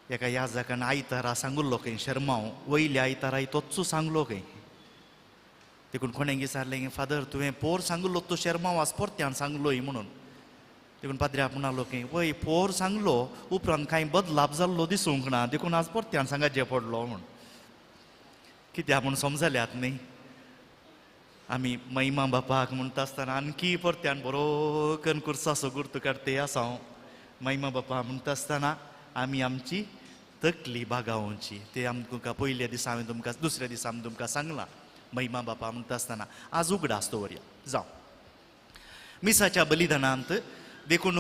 एका याजकान आयतारा सांगुल्लो खंय शर्मांव, वयल्या आयताराय तोच सांगलो खंय. देखून कोणें विचारलें, फादर तुवें पोर सांगलो तो शर्मांव आज परत्यान सांगलोय म्हणून. देखून पाद्र्याक म्हणालो की वय पोर सांगलो उपरांत कांय बदलाप जाल्लो दिसूंक ना, देखून आज परत्यान सांगाचें पडलो म्हूण. कित्याक म्हूण समजल्यात न्ही? आमी महिमा बापाक म्हणटा आसतना आणखी परत्यान बरो करून कुर्साचो गुर्त काडटे आसा. हांव महिमा बापा म्हणटा आसतना आमी आमची तकली बागावची, ते आमकां पयल्या दिसा हांवें तुमकां, दुसऱ्या दिसा आमी तुमकां सांगलां महिमा बापा म्हणटा आसतना. आज उगडास दवरया. जावं मिसाच्या बलिदानांत देखून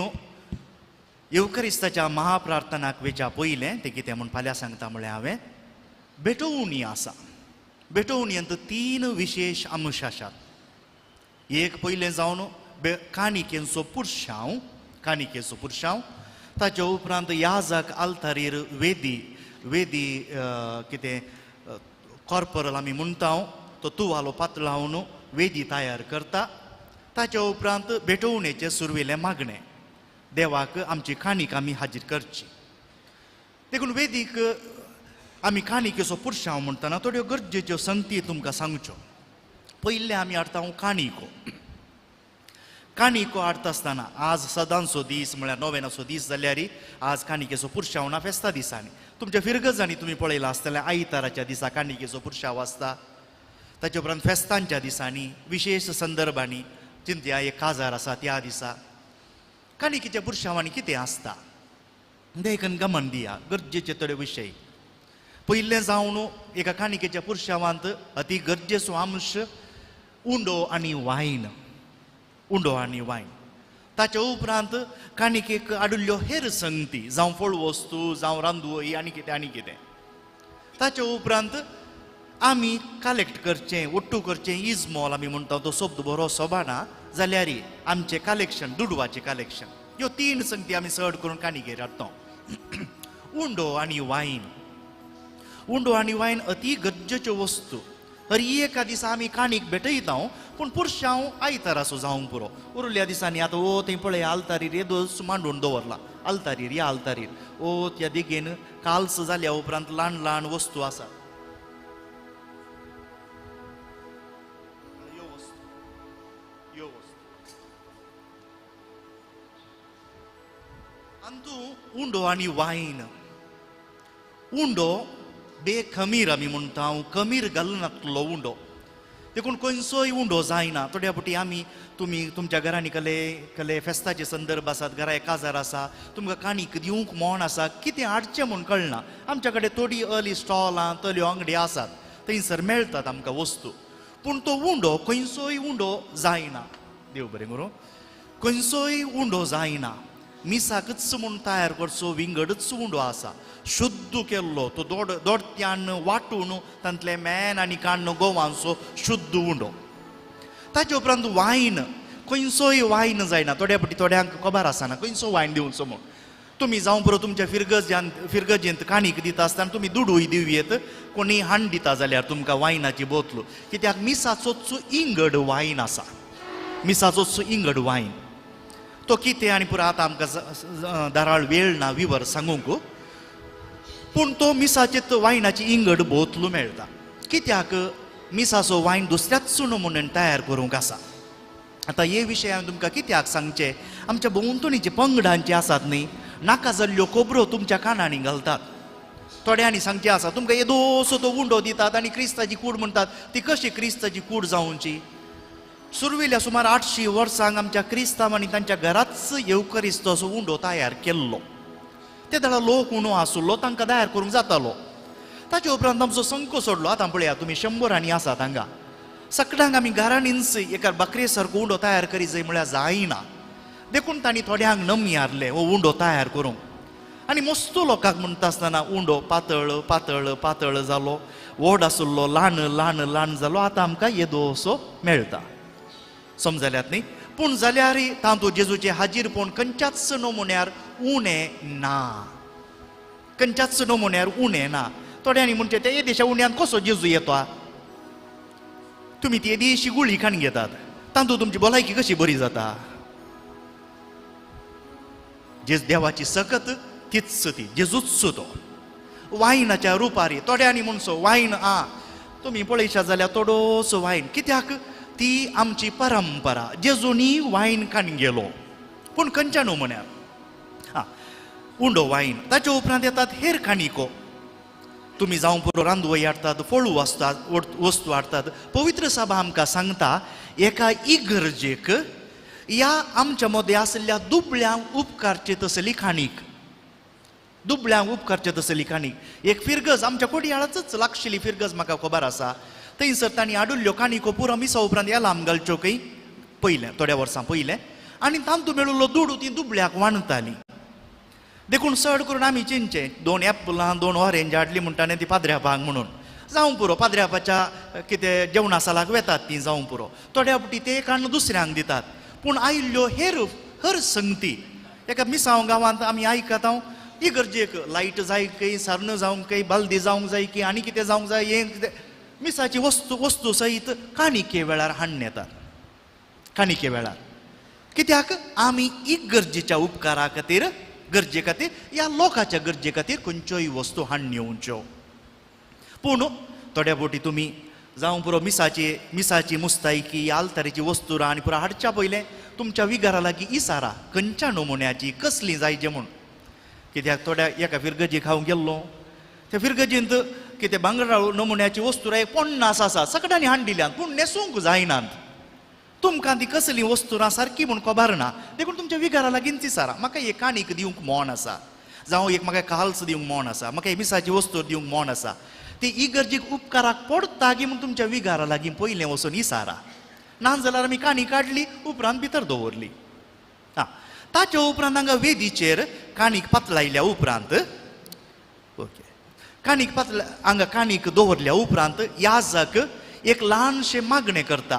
येवकरिस्ताच्या महाप्रार्थनाक वेच्या पयलें तें कितें म्हूण फाल्यां सांगता म्हळ्यार हांवें भेटोवणी आसा. भेटोवणींत तीन विशेश अंश आसात. एक पयलें जावन काणिकेचो पुरशांव, काणिकेचो पुरशांव, ताच्या उपरांत याजक आल्तारीर वेदी, वेदी कितें कॉर्पोरल आमी म्हणटा तो तुवालो पातळावन वेदी तयार करता. ताच्या उपरांत भेटोवणेचें सुरवेलें मागणें, देवाक आमची काणीक आमी हाजीर करची. देखून वेदीक आमी काणिकेचो पुरशांव म्हणटना थोड्यो गरजेच्यो संगती तुमकां सांगच्यो. पयलें आमी हाडटा काणिको. काणिको हाडटा आसतना आज सदांचो दीस म्हळ्यार नोवेनाचो दीस जाल्यार आज काणिकेचो पुरशांव ना, फेस्ता दिसांनी तुमच्या फिरगजांनी तुमी पळयलां आसतलें आयताराच्या दिसा काणिकेचो पुरशांव आसता. ताचे उपरांत फेस्तांच्या दिसांनी विशेश संदर्भांनी चिंतया एक काजार आसा त्या दिसा काणिकेच्या पुरशांवांनी कितें आसता देखून गमन दिया गरजेचे थोडे विशय. पयलें जावन एका काणिकेच्या पुरशावांत अती गरजेचो अंश उंडो आनी वायन, उंडो आनी वायन. ताच्या उपरांत काणिकेक आडिल्ल्यो हेर संगती जावं फळ वस्तू जावं रांदवय आनी कितें आनी कितें. ताच्या उपरांत आमी कलेक्ट करचें, ओट्टू करचें इजमॉल आमी म्हणटा तो शब्द बरो सोबाना जाल्यार आमचें कलेक्शन, दुडवाचें कलेक्शन, ह्यो तीन संगती आमी चड करून काणिकेर हाडटा. उंडो आनी वायन, उंडो आनी वायन अती गरजेच्यो वस्तू. हर एका दिसा आमी काणीक भेटयता पूण पुरशांव आयताराचो जावंक पुरो. उरल्या दिसांनी आतां ओ थंय पळय आल्तारीर येदोच मांडून दवरला, आल्तारीर ह्या आल्तारीर ओ त्या देगेन काल्स जाल्या उपरांत ल्हान ल्हान वस्तू आसा. ह्यो वस्तू, ह्यो वस्तू अंतू उंडो आनी वायन. उंडो बेखमीर आमी म्हणटा, खमीर घालनातलो उंडो, देखून खंयचोय उंडो जायना. थोड्या फावटी आमी तुमी तुमच्या घरांनी कले कले फेस्ताचे संदर्भ आसात, घरा एक काजार आसा, तुमकां काणीक दिवंक मोण आसा, कितें हाडचें म्हूण कळना. आमच्या कडेन थोडी अर्ली स्टॉलां तल्यो आंगडी आसात, थंयसर मेळटात आमकां वस्तू, पूण तो उंडो खंयचोय उंडो जायना. देव बरें करूं, खंयचोय उंडो जायना. मिसाकच म्हूण तयार करचो विंगडच उंडो आसा, शुद्ध केल्लो तो दोड दोडत्यान वांटून तांतले मेन आनी काण्ण गोवांचो शुद्ध उंडो. ताचे उपरांत वायन, खंयचोय वायन जायना. थोड्या फावटी थोड्यांक खबर आसना खंयचो वायन दिवचो म्हूण. तुमी जावं पुरो तुमच्या फिरगजान फिरगजेंत काणीक दिता आसतना तुमी दुडूय दिवं येत, कोणीय हाण दिता जाल्यार तुमकां वायनाची बोतल, कित्याक मिसाचोच इंगड वायन आसा, मिसाचोच इंगड वायन तो कितें आनी पुरो आतां आमकां दाराळ वेळ ना विवर सांगूंक, पूण तो मिसाचेच वायनाची इंगड बोतलू मेळटा. कित्याक मिसाचो वायन दुसऱ्याच नमुन्यान तयार करूंक आसा. आतां हे विशय हांवें तुमकां कित्याक सांगचें, आमच्या भोंवतणीचे पंगडांचे आसात न्ही नाका जाल्ल्यो खबरो तुमच्या कानांनी घालतात. थोड्यांनी सांगचें आसा तुमकां येदोसो तो उंडो दितात आनी क्रिस्ताची कूड म्हणटात, ती कशी क्रिस्ताची कूड जावची? सुरवेल्या सुमार 800 वर्सांक आमच्या क्रिस्तांव आनी तांच्या घराच येवकरिस्त असो उंडो तयार केल्लो. ते दाडा लोक उणो आसलो, तांकां तयार करूंक जातालो. ताचे उपरांत आमचो संको सोडलो. आतां पळया तुमी शंबरांनी आसात हांगा, सगळ्यांक आमी घरांनीच एका बाकरे सारको उंडो तयार करी जाय म्हळ्यार जायना. देखून तांणी थोड्यांक नमी हारले हो उंडो तयार करूंक, आनी मस्त लोकांक म्हणटा आसतना उंडो पातळ पातळ पातळ जालो, व्हड आसलो ल्हान ल्हान ल्हान जालो, आतां आमकां येदोसो मेळटा. समजल्यात न्ही? पूण जाल्यार तातूंत जेजूचें हाजीरपण खंयच्याच नमुन्यार उणें ना, खंयच्याच नमुन्यार उणें ना. थोड्यांनी म्हणचें ते येदेशा उण्यांत कसो जेजू येता? तुमी ती येदीशी गुळी खाण घेतात, तातूंत तुमची भलायकी कशी बरी जाता? जेज देवाची सकत तीच ती, जेजूच तो. वायनाच्या रुपारी. थोड्यांनी म्हणसो वायन आ तुमी पळयशात जाल्यार थोडोसो वायन, कित्याक ती आमची परंपरा. जेजूनी वायन काडून गेलो, पूण खंयच्या न्हू म्हण्यार आं उंडो वायन. ताच्या उपरांत येतात हेर काणिको. तुमी जावं पुरो रांदवय हाडटात, फळू वाचतात, वस्तू हाडटात. पवित्र सभा आमकां सांगता एका इगर्जेक ह्या आमच्या मदें आशिल्ल्या दुबळ्यांक उपकारचे तसली काणीक, दुबळ्यांक उपकारचे तसली काणीक. एक फिरगज आमच्या कोडयाळाचोच लागशिल्ली फिरगज म्हाका खबर आसा. थंयसर तांणी हाडिल्ल्यो काणिको पुरो मिसा उपरांत एलाम घालच्यो खंय पयलें, थोड्या वर्सां पयलें, आनी तांतू मेळिल्लो दुडू ती दुबळ्याक वांटताली. देखून चड करून आमी चिंतचें 2 एपलां 2 ऑरेंज हाडली म्हणटा ती पाद्र्यापांक म्हणून, जावं पुरो पाद्र्यापाच्या कितें जेवणा सालाक वेतात ती, जावं पुरो. थोड्या फावटी ते काडून दुसऱ्यांक दितात. पूण आयिल्ल्यो हेर हर संगती एका मिसांव गांवांत आमी आयकता हांव इगर्जेक लायट जाय खंय, सारन जावंक खंय, बालदी जावंक जाय की आनी कितें जावंक जाय, हें कितें मिसाची वस्तू वस्तू सयत काणिके वेळार हाडून येतात. काणिके वेळार कित्याक आमी इगर्जेच्या उपकारा खातीर, गरजे खातीर, ह्या लोकांच्या गरजे खातीर खंयच्योय वस्तू हाडून येवच्यो. पूण थोड्या फावटी तुमी जावं पुरो मिसाची मिसाची मुस्तायकी आल्तारीची वस्तू आनी पुरो हाडच्या पयलें तुमच्या विगारा लागीं इसारा खंयच्या नमुन्याची कसली जायचे म्हूण. कित्याक थोड्या एका फिरगजी खावंक गेल्लो, त्या फिरगजींत कितें भांगरा नमुन्याची वस्तू एक 50 आसा, सगळ्यांनी हाडून दिल्यात, पूण न्हेसूंक जायनात. तुमकां ती कसली वस्तू सारकी म्हूण खबर ना, देखून तुमच्या विगारा लागींच इसारा म्हाका एक काणीक दिवंक मोन आसा, जावं एक म्हाका काल्स दिवंक मोन आसा, म्हाका एक मिसाची वस्तू दिवंक मोन आसा, ती इगर्जीक उपकाराक पडटा की म्हूण तुमच्या विगारा लागीं पयलें वचून इसारा. ना जाल्यार आमी काणी काडली उपरांत भितर दवरली. आं ताच्या उपरांत हांगा वेदीचेर काणीक पातळायल्या उपरांत, ओके, काणीक पातळ हांगा काणीक दवरल्या उपरांत याजक एक ल्हानशें मागणें करता.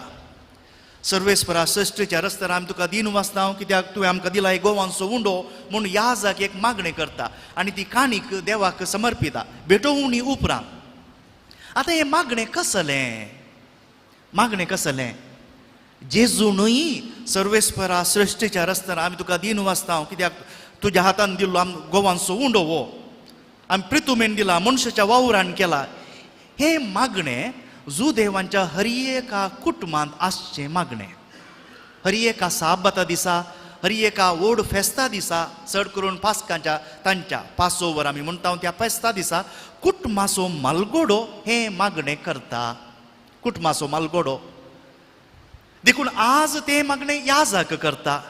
सर्वेस्परा सश्टीच्या रस्त्यार आमी तुका दीन वाचता कित्याक तुवें आमकां दिला एक गोवांचो उंडो म्हूण याजक एक मागणें करता आनी ती काणीक देवाक समर्पिता भेटोवणी उपरांत. आतां हें मागणें कसलें? मागणें कसलें? जेजूनय सर्वेस्परा सृश्टीच्या रस्त्यार आमी तुका दीन वाचता कित्याक तुज्या हातान दिल्लो आम गोवांचो उंडो हो आमी प्रितुमेन दिला, मनशाच्या वावरान केला. हें मागणें जुदेवांच्या हर एका कुटुंबांत आसचें मागणें. हर एका साबाता दिसा, हर एका व्हड फेस्ता दिसा, चड करून पास्कांच्या तांच्या पासोवर आमी म्हणटा त्या फेस्ता दिसा कुटुंबाचो मालगोडो हें मागणें करता, कुटुंबाचो मालगोडो. देखून आज तें मागणें याजक करता.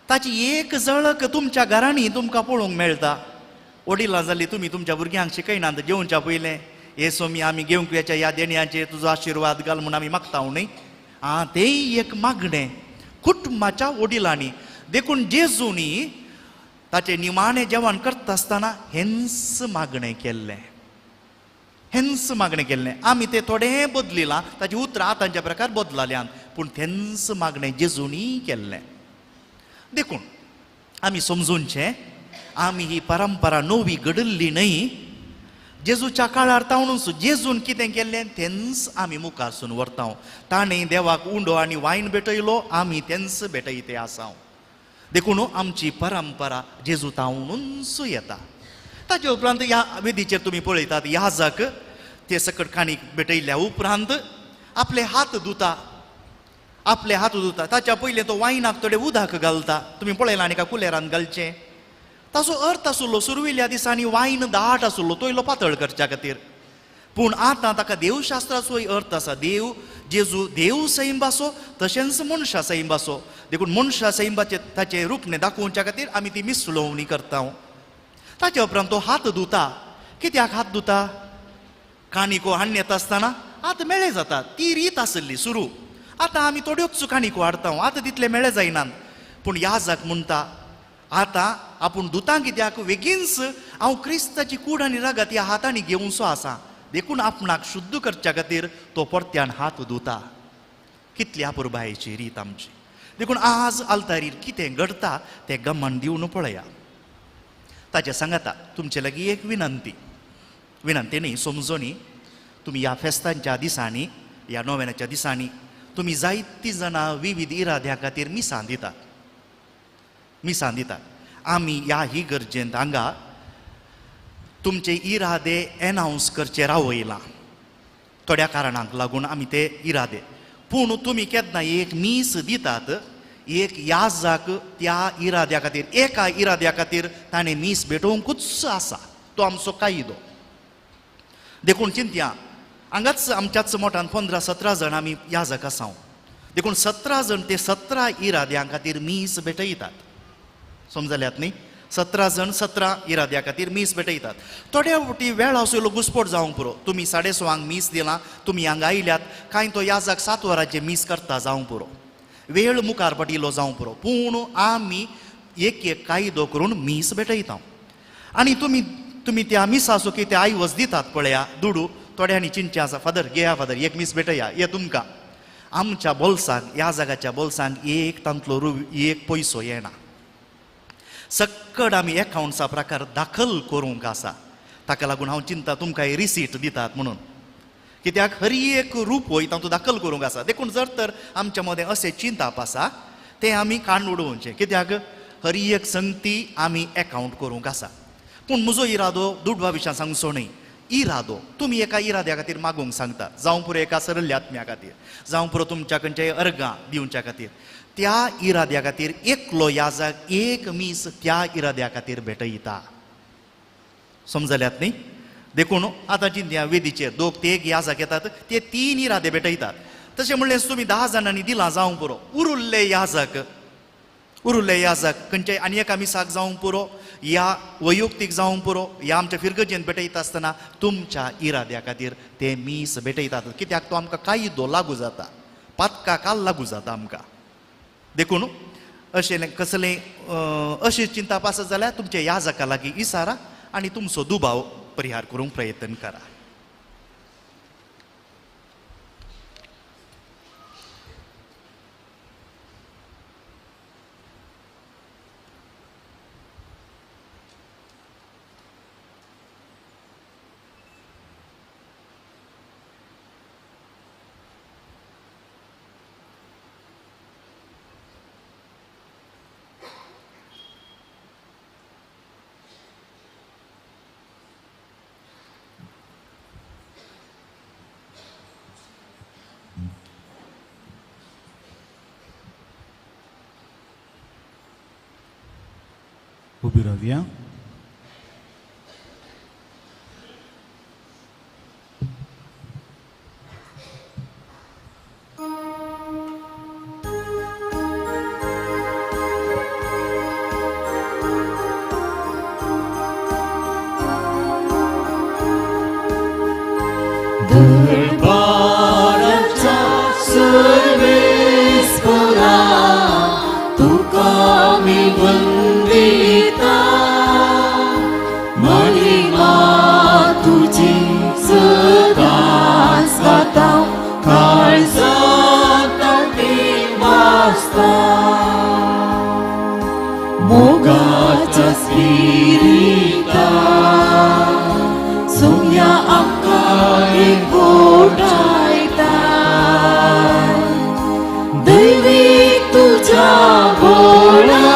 ताची एक झळक तुमच्या घरांनी तुमकां पळोवंक मेळटा. वडिलां जालीं तुमी तुमच्या भुरग्यांक शिकयनात जेवच्या पयलें हे सोमी आमी घेवंक वेच्या ह्या देण्याचेर तुजो आशिर्वाद घाल म्हूण आमी मागता न्हय. आं तेंय एक मागणें कुटुंबाच्या वडिलांनी. देखून जेजूनी ताचें निमाणें जेवण करता आसतना हेंच मागणें केल्लें, हेंच मागणें केल्लें. आमी तें थोडें बदलिलां, ताची उतरां आतांच्या प्रकार बदलाल्यान, पूण तेंच मागणें जेजूनी केल्लें. देखून आमी समजूनचें आमी ही परंपरा नवी घडिल्ली न्हय. जेजूच्या काळार तावणूच जेजून कितें केल्लें तेंच आमी मुखारसून व्हरता. ताणें देवाक उंडो आनी वायन भेटयलो, आमी तेंच भेटयते आसा. देखून आमची परंपरा जेजू तावणूच येता. ताचे उपरांत ह्या वेदीचेर तुमी पळयतात याजक ते सकट काणीक भेटयल्या उपरांत आपले हात धुता, आपले हात धुता. ताच्या पयलें तो वायनाक थोडें उदक घालता. तुमी पळयलां आनी एका कुलेरान घालचें. ताचो अर्थ आसलो सुरविल्ल्या दिसांनी वायन दाट आसलो, तो इल्लो पातळ करच्या खातीर. पूण आतां ताका देवशास्त्राचोय अर्थ आसा. देव जेजू देव सैंबाचो तशेंच मनशा सैंबाचो. देखून मनशा सैंबाचें ताचें रुपणें दाखोवच्या खातीर आमी ती मिसळोवणी करता. ताच्या उपरांत तो हात धुता. कित्याक हात धुता? काणिको हाडून येता आसतना हात मेळे जाता, ती रीत आसली सुरू. आतां आमी थोड्योच काणिको हाडटा, आतां तितले मेळे जायनात. पूण याजक म्हणटा आतां आपूण धुता कित्याक वेगींच हांव क्रिस्ताची कूड आनी रगत ह्या हातांनी घेवचो आसा. देखून आपणाक शुद्ध करच्या खातीर तो परत्यान हात धुता. कितली अपुरबायेची रीत आमची. देखून आज आल्तारीर कितें घडटा तें गमन दिवन पळया. ताचे सांगाता तुमचे लागीं एक विनंती, विनंती न्ही समजणी. तुमी ह्या फेस्तांच्या दिसांनी, ह्या नोवेनाच्या दिसांनी तुमी जायतीं जाणां विविध इराद्या खातीर मिसां दितात, मिसां दितात. आमी ह्या ही गरजेंत हांगा तुमचे इरादे एनावन्स करचे रावयलां थोड्या कारणांक लागून आमी ते इरादे पूण तुमी केन्ना एक मीस दितात एक याजाक त्या इराद्या खातीर एका इराद्या खातीर ताणें मीस भेटोवंकूच आसा तो आमचो कायदो. देखून चिंतया हांगाच आमच्याच मोठान 15-17 जाण आमी याजक आसा देखून 17 जाण ते 17 इराद्यां खातीर मीस भेटयतात. समजल्यात न्ही? 17 जाण 17 इराद्या खातीर मीस भेटयतात. थोड्या फावटी वेळा असो घुस्पोट जावंक पुरो. तुमी 6:30 मीस दिलां तुमी हांगा आयल्यात कांय तो याजाक 7 वरांचेर मीस करता जावंक पुरो वेळ मुखार पडिल्लो जावंक पुरो पूण आमी एक एक कायदो करून मीस भेटयता. आनी तुमी तुमी त्या मिसाचो कितें आयवज दितात पळया दुडू थोड्यांनी चिंतचें आसा फादर घेया फादर एक मीस भेटया ये तुमकां. आमच्या बोल्सांक ह्या जाग्याच्या बोल्सांक एक तांतलो एक पयसो येना. सक्कड आमी एकावंट्सा प्रकार दाखल करूंक आसा. ताका लागून हांव चिंता तुमकां रिसीट दितात म्हणून कित्याक हर एक रुपय तातूंत दाखल करूंक आसा. देखून जर तर आमच्या मदें अशें चिंताप आसा तें आमी काडून उडोवचें कित्याक हर एक संगती आमी एकावंट करूंक आसा. पूण म्हजो इरादो दुडवा विशयान सांगचो न्हय. इरादो तुमी एका इराद्या खातीर मागूंक सांगता जावं पुरो एका सरल्या आत्म्या खातीर जावं पुरो तुमच्या खंयच्याय अर्गां दिवच्या खातीर त्या इराद्या खातीर एकलो याजाक एक मीस त्या इराद्या खातीर भेटयता. समजल्यात न्ही? देखून आतां चिंतया वेदीचेर दोग ते एक याजाक येतात ते 3 इरादे भेटयतात. तशें म्हणलें तुमी 10 जाणांनी दिलां जावंक पुरो उरुल्ले याजाक उरुल्ले याजाक खंयच्याय आनी एका मिसाक जावंक पुरो या वैयक्तीक जावंक पुरो या आमच्या फिरगजेन भेटयता आसतना तुमच्या इराद्या खातीर ते मीस भेटयतात कित्याक तो आमकां कायदो लागू जाता पातका काल लागू जाता आमकां. देखून अशें कसलें अशें चिंताप आसत जाल्यार तुमच्या याजका लागीं इसारा आनी तुमचो दुबाव परिहार करूंक प्रयत्न करा. उबी रावया. दरबाराच्या सर्वेस्परा तुका मी वंदिता महिमा तुझी सदांच गाता काळजांत ती वाजता मोगाच्या स्पिरिता सुम्या आमकां एकवटायता दैवी तुझ्या बोळा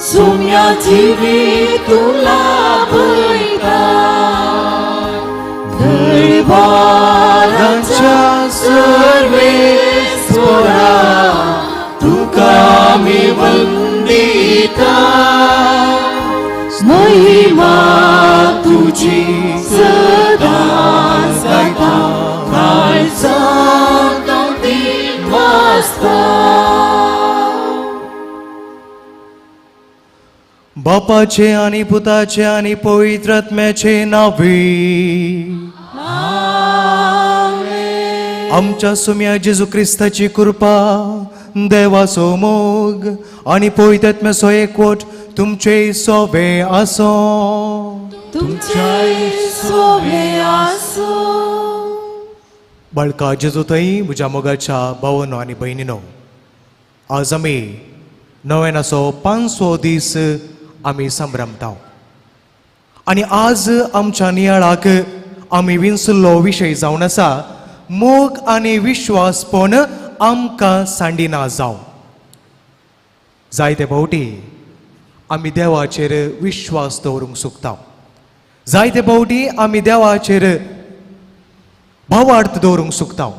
सुम्या जिवी तुला भयता दरबाराच्या सर्वेस्परा तुका मी वंदिता महिमा तुझी सदांच गायता काळजांत ती वाजता. बापाचे आनी पुताचे आनी पवित्र आत्म्याचे नांवे आमच्या सुम्या जेजू क्रिस्ताची कृपा देवाचो मोग आनी पवित्र आत्म्याचो एकवट तुमचे सोवे आसो. तुमचे सोवे आसो. बाळका जेजू थंय म्हज्या मोगाच्या भावनो आनी भयणीनो आज आमी नव्यानाचो 500 दीस आमी संभ्रमता आनी आज आमच्या नियाळाक आमी विंचल्लो विशय जावन आसा मोग आनी विश्वासपण आमकां सांडिना जावं. जायते फावटी आमी देवाचेर विश्वास दवरूंक सोदता जायते फावटी आमी देवाचेर भावार्थ दवरूंक सोदता,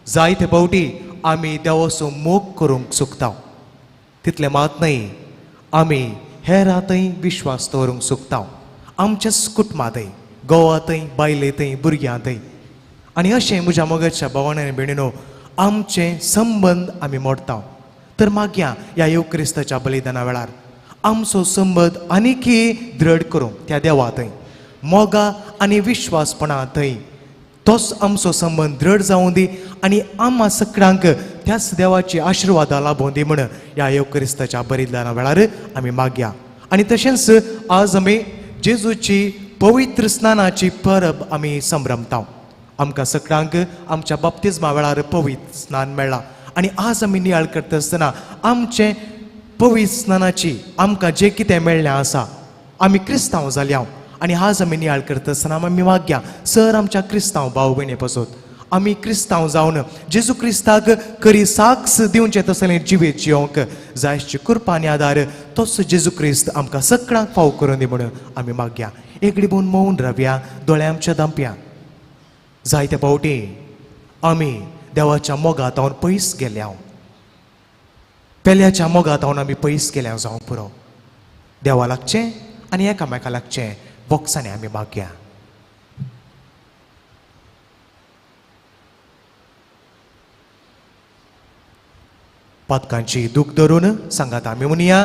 जायते फावटी आमी देवाचो मोग करूंक सोदता. तितलें मात न्हय, आमी हेरांतय विश्वास दवरूंक सोदता, आमच्याच कुटुंबांतय, घोवांतय, बायलेंतय, भुरग्यांतय. आनी अशें म्हज्या मोगाच्या भावान आनी भयणीनो आमचे संबंद आमी मोडटा. तर मागया ह्या येवक्रिस्ताच्या बलिदाना वेळार आमचो संबंद आनीकय दृढ करूंक त्या देवांतय मोगा आनी विश्वासपणांतय तोच आमचो संबंद दृढ जावूं दी आनी आमा सगळ्यांक त्याच देवाची आशिर्वादां लाबोवं दी म्हण ह्या येवक्रिस्ताच्या बलिदाना वेळार आमी मागया. आनी तशेंच आज आमी जेजूची पवित्र स्नानाची परब आमी संभ्रमता. आमकां सगळ्यांक आमच्या बाप्तिज्मा वेळार पवित्र स्नान मेळ्ळां आनी आज आमी नियाळ करता आसतना आमचें पवित्र स्नानाची आमकां जें कितें मेळ्ळें आसा, आमी क्रिस्तांव जाल्या आनी आज आमी नियाळ करता आसतना आमी मागया सर आमच्या क्रिस्तांव भाव भयणी पासत आमी क्रिस्तांव जावन जेजू क्रिस्ताक खरी साक्ष दिवचें तसलें जिवीत जियोंक जायची कृपा आनी आदार तोच जेजू क्रिस्त आमकां सगळ्यांक फाव करून दी म्हणून आमी मागया. एकडी बोन मौन रावया, दोळे आमच्या दांपया. जायते फावटी आमी देवाच्या मोगांत पयस गेल्या, पेल्याच्या मोगांत आमी पयस गेल्या जावंक पुरो. देवा लागचें आनी एकामेका लागचें बोक्सांनी आमी मागया. पातकांची दूख धरून सांगात आमी म्हणया,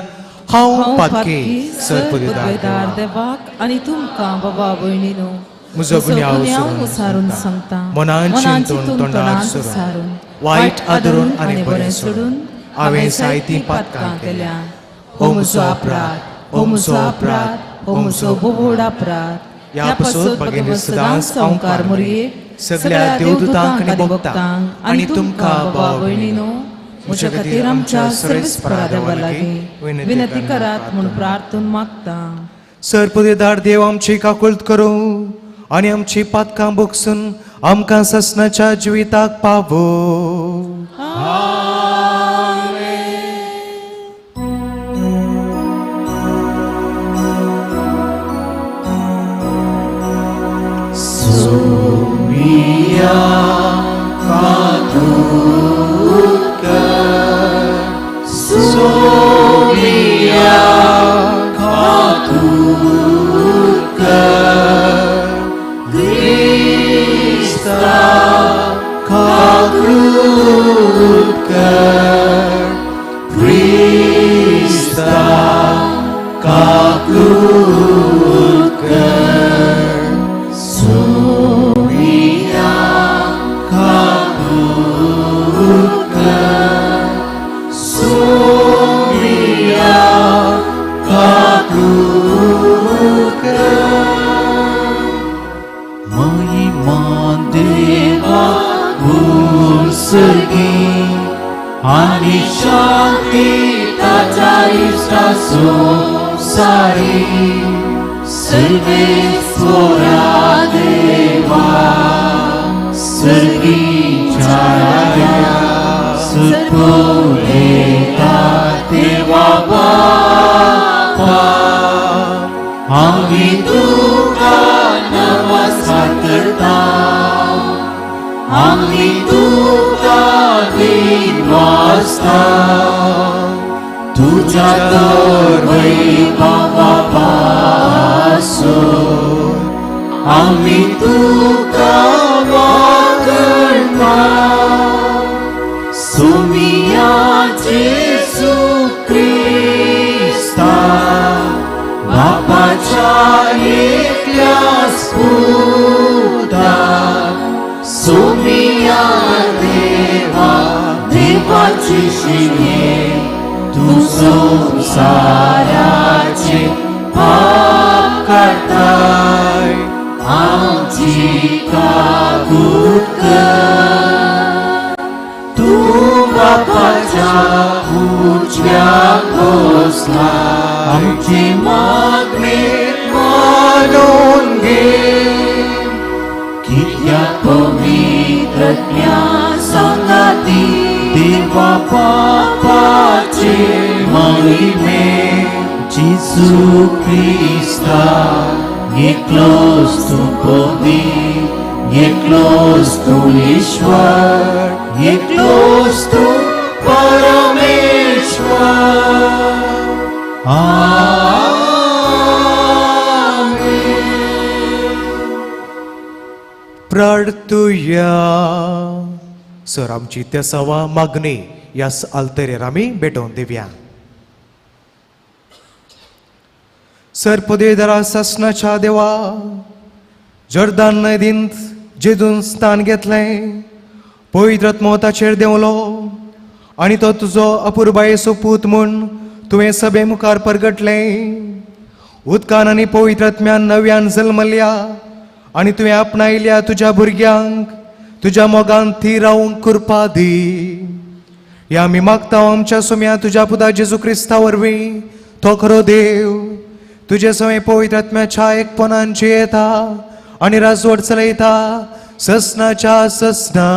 हांव पातकी सरपदेदार देवाक आनी तुमकां बाबा भयणीनो म्हजो गुन्यांव उसारून सांगता, मनान चिंतून तोंडार सोडून, वायट आदरून आनी बरें सोडून हांवें जायतीं पातकां केल्या. हो म्हजो अपराध, हो म्हजो अपराध, हो म्हजो बोबोड अपराध. ह्या पासत भगिनी सदांच संवकार मोरयेक सगळ्या देवदूतांक आनी भक्तांक आनी तुमकां भाव भयणीनो म्हज्या खातीर आमच्या सर्वेस्परा देवा लागीं विनंती करात म्हूण प्रार्थून मागता. सरपदेदार देव आमची काकुळट करूं आनी आमची पातकां भोगसून आमकां ससनाच्या जिविताक पावो. सोमिया कातूत कर, सोमिया कातूत कर, क्रिस्ता कातूत कर, क्रिस्ता कातूत कर, सोमिया कातूत कर, सोमिया कातूत कर. महिमा देवा भूसगी आनी शांती ताच्या इश्टा संवसारी सर्वेस्वरा देवा सर्गीच्या राजा सुरपुलेता देवा बापा आमी तुका नमस्कार करता, आमी तुका विनवासता, तुझ्या तर वैभवा पासून आमी तुका वागणता. सुमिया जेजू क्रिस्ता बापाच्या एकल्या पुता, सोमिया देवा देवाची शिणे तूं संवसाराचे पाप काडटाय, आमची काकूट कर. तूं बापाच्या उजव्या बसला, आमची मागणी मानून घे. कित्याक पवित्र सांगाती देवा बापाचे महिमे जेजू क्रिस्ता एकलोच तूं पवित्र, एकलोच तूं ईश्वर, एकलोच तूं परमेश्वर. आमेन. प्रार्थुया. सर आमची तेसावा मागणी ह्याच आल्तरेर आमी भेटोवन दिवया. सर पदवेदारा सासणाच्या देवा, जर्दान नदींत जेजून स्थान घेतलें, पवित्र आत्मो ताचेर देंवलो आनी तो तुजो अपुरबायेचो पूत म्हूण तुवें सभे मुखार परगटलें. उदकान आनी पवित्र आत्म्यान नव्यान जल्मल्या आनी तुवें आपणायल्या तुज्या भुरग्यांक तुज्या मोगान थीर रावूंक कृपा दी. ह्या आमी मागता आमच्या सोम्या तुज्या पुता जेजू क्रिस्ता वरवीं, तो खरो देव तुजे सवें पवित्र आत्म्याच्या एकपणान जियेता आनी राजवट चलयता ससनाच्या ससना.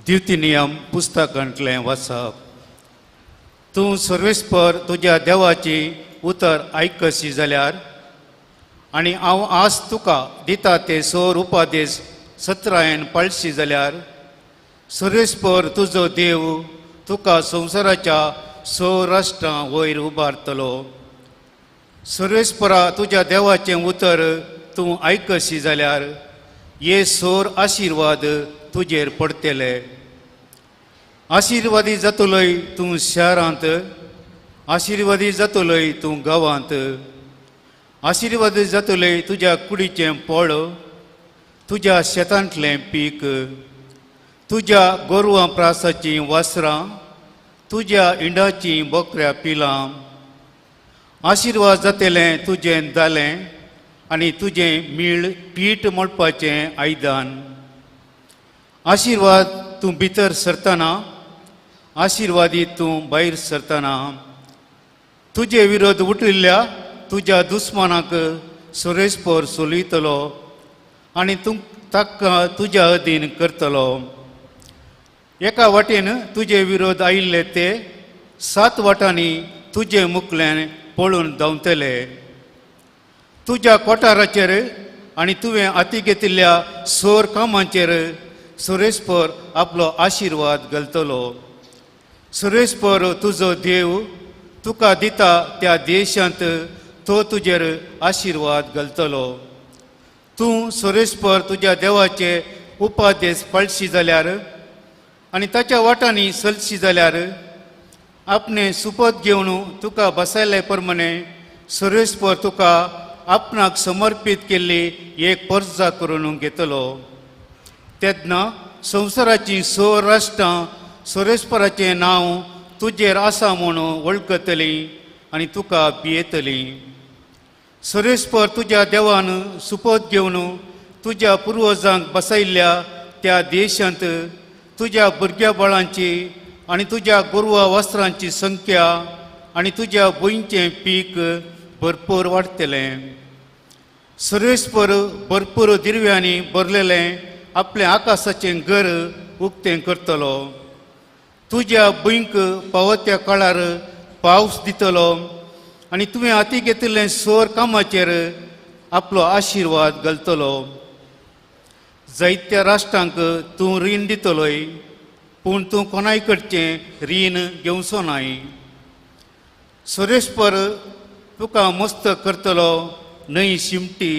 द्वितीय नियम पुस्तकांतलें वाचप. तूं सर्वेस्पर तुज्या देवाची उतर आयकशी जाल्यार आनी हांव आज तुका दिता ते सोर उपादेश सत्रायन पाळशी जाल्यार सर्वेस्पर तुजो देव तुका संवसाराच्या स राष्ट्रां वयर उबारतलो. सर्वेस्परा तुज्या देवाचें उतर तूं आयकशी जाल्यार हे सोर आशिर्वाद तुजेर पडटले. आशिर्वादी जातलोय तूं शारांत, आशिर्वादी जातलोय तूं गांवांत, आशिर्वादी जातलोय तुज्या कुडीचें पळ, तुज्या शेतांतलें पीक, तुज्या गोरवां प्रासाचीं वासरां, तुज्या इंडाचीं बोकऱ्या पिलां. आशिर्वाद जातलें तुजें दालें आनी तुजें मीळ पीठ मोडपाचें आयदन. आशिर्वाद तूं भितर सरतना, आशिर्वादी तूं भायर सरतना. तुजे विरोध उठिल्ल्या तुज्या दुस्मानाक सुरेशपर सोलयतलो आनी तूं ताका तुज्या अधीन करतलो. एका वाटेन तुजे विरोध आयिल्ले ते 7 वाटांनी तुजे मुखल्यान पळून धांवतले. तुज्या कोठाराचेर आनी तुवें हाती घेतिल्ल्या सोर कामांचेर सुरेशपर आपलो आशिर्वाद घालतलो. सुरेशपर तुजो देव तुका दिता त्या देशांत तो तुजेर आशिर्वाद घालतलो. तूं सुरेशपर तुज्या देवाचे उपादेश पाळशी जाल्यार आनी ताच्या वाटांनी चलशी जाल्यार आपणे सुपत घेवन तुका बसायले प्रमाणे सुरेशपर तुका आपणाक समर्पीत केल्ली एक पर्जा करून घेतलो. तेन्ना संवसाराचीं 6 राष्ट्रां सुरेशपराचें नांव तुजेर आसा म्हूण वळखतलीं आनी तुका भियेतलीं. सुरेशपर तुज्या देवान सुपत घेवन तुज्या पुर्वजांक बसयल्ल्या त्या देशांत तुज्या भुरग्या बाळांची आनी तुज्या गोरवां वस्त्रांची संख्या आनी तुज्या भुंयचें पीक भरपूर वाडटलें. सुरेशपर भरपूर दिरव्यांनी भरलेलें आपलें आकाशाचें घर उक्तें करतलो. तुज्या भुंयक पावो त्या काळार पावस दितलो आनी तुवें हाती घेतिल्लें सोर कामाचेर आपलो आशिर्वाद घालतलो. जायत्या राष्ट्रांक तूं रीण दितलोय, पूण तूं कोणाय कडचें रीण घेवचो नाय. सुरेशपर तुका मस्त करतलो न्हय शिमटी,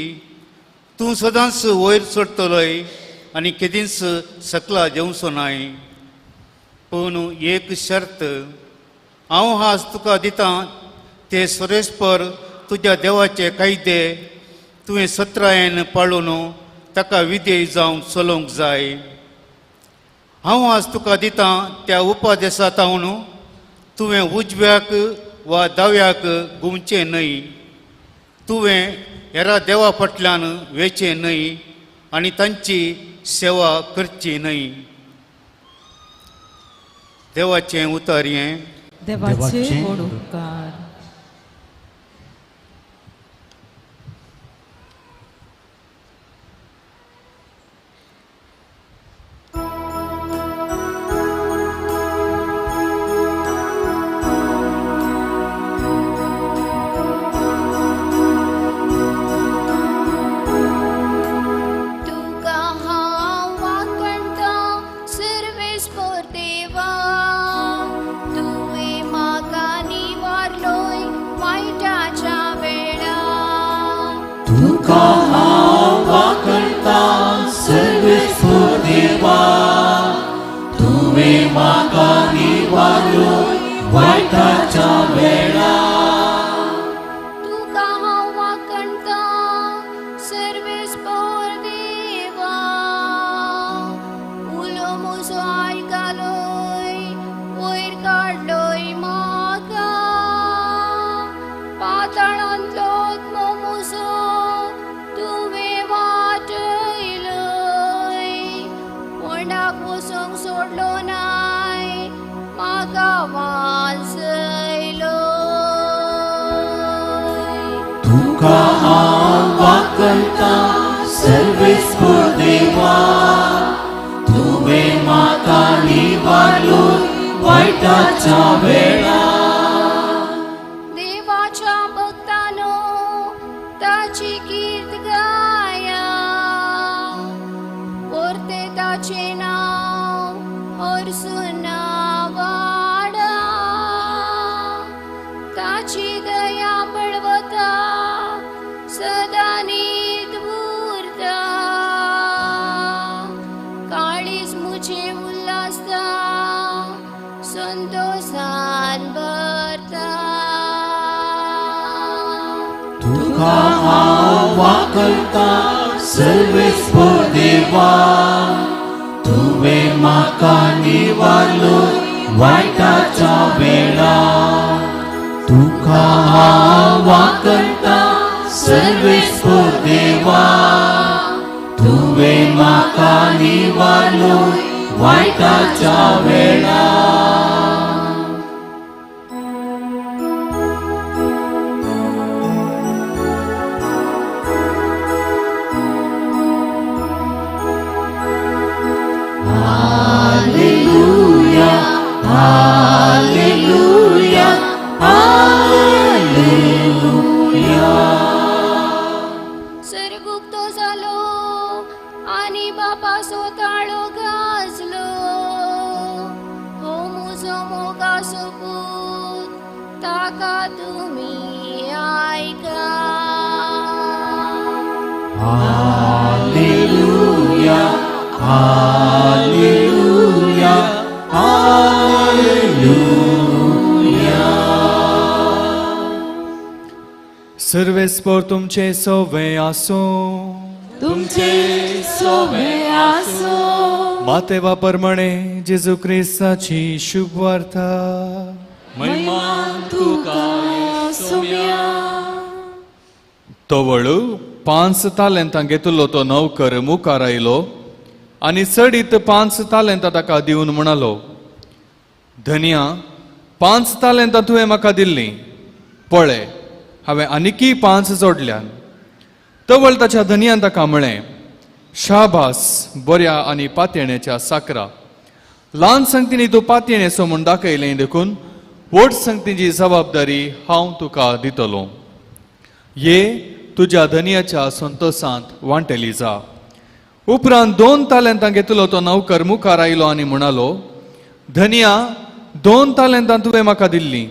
तूं सदांच वयर चडटलोय आनी केदींच सकला देंवचो नाय. पूण एक शर्त हांव आज तुका दितां ते सुरेशपर तुज्या देवाचे कायदे तुवें सत्रायेन पाळून ताका विधेय जावंक चलोवंक जाय. हांव आज तुका दितां त्या उपादेसा तावन तुवें उजव्याक वा दाव्याक घुंवचें न्हय, तुवें हेरा देवा फाटल्यान वेचें न्हय आनी तांची सेवा करची न्हय. देवाचें उतर हें. देवाचे व्हड उपकार. तुका हांव वाकलता सर्वेस्पोर देवा, तुवें म्हाका निवारलो वायटाच्या वेळा. देवाच्या भक्तानो ताची कीर्त गाया, पोरते ताचें नांव हरसून वाडा. ताची दया बळवता सदां नीत उरता, काळीज मुझे उल्हासता संतोषान भरता. तुका हांव वाकलता सर्वेस्पोर देवा, तुवें म्हाका निवारलो वायटाच्या वेळा. तुका हांव वाकलता सर्वेस्पोर देवा, तुवें म्हाका निवारलो वायटाच्या वेळा. Hallelujah, hallelujah, hallelujah. सर्गुक्तो जालो आनी बापासो ताळो गाजलो, हो मुजो मोगासो पूत ताका तुमी आयका. Hallelujah, hallelujah, hallelujah. सर्वेस्पोर तुमचे सोवे आसूं, तुमचे सोवे आसूं. मातेवा परमणे जेजू क्रिस्ताची शुभवार्ता. महिमा तुका सोम्या. तवळ 5 तालेंतां घेतिल्लो तो नौकर मुखार आयलो आनी चडीत 5 तालेंतां ताका दिवन म्हणालो, धनिया 5 तालेंतां तुवें म्हाका दिल्लीं, पळय हांवें आनीकय 5 जोडल्यान. तवळ ताच्या धनियान ताका म्हळें, शाबास बऱ्या आनी पातयेण्याच्या साकरा, ल्हान संगतींनी तूं पातयेणेचो म्हूण दाखयलें देखून व्हड संगतीची जबाबदारी हांव तुका दितलो. ये तुज्या धनियाच्या संतोशांत वांटेली जा. उपरांत 2 तालेंतां घेतलो तो नौकर मुखार आयलो आनी म्हणालो, धनिया 2 तालेंतां तुवें म्हाका दिल्लीं,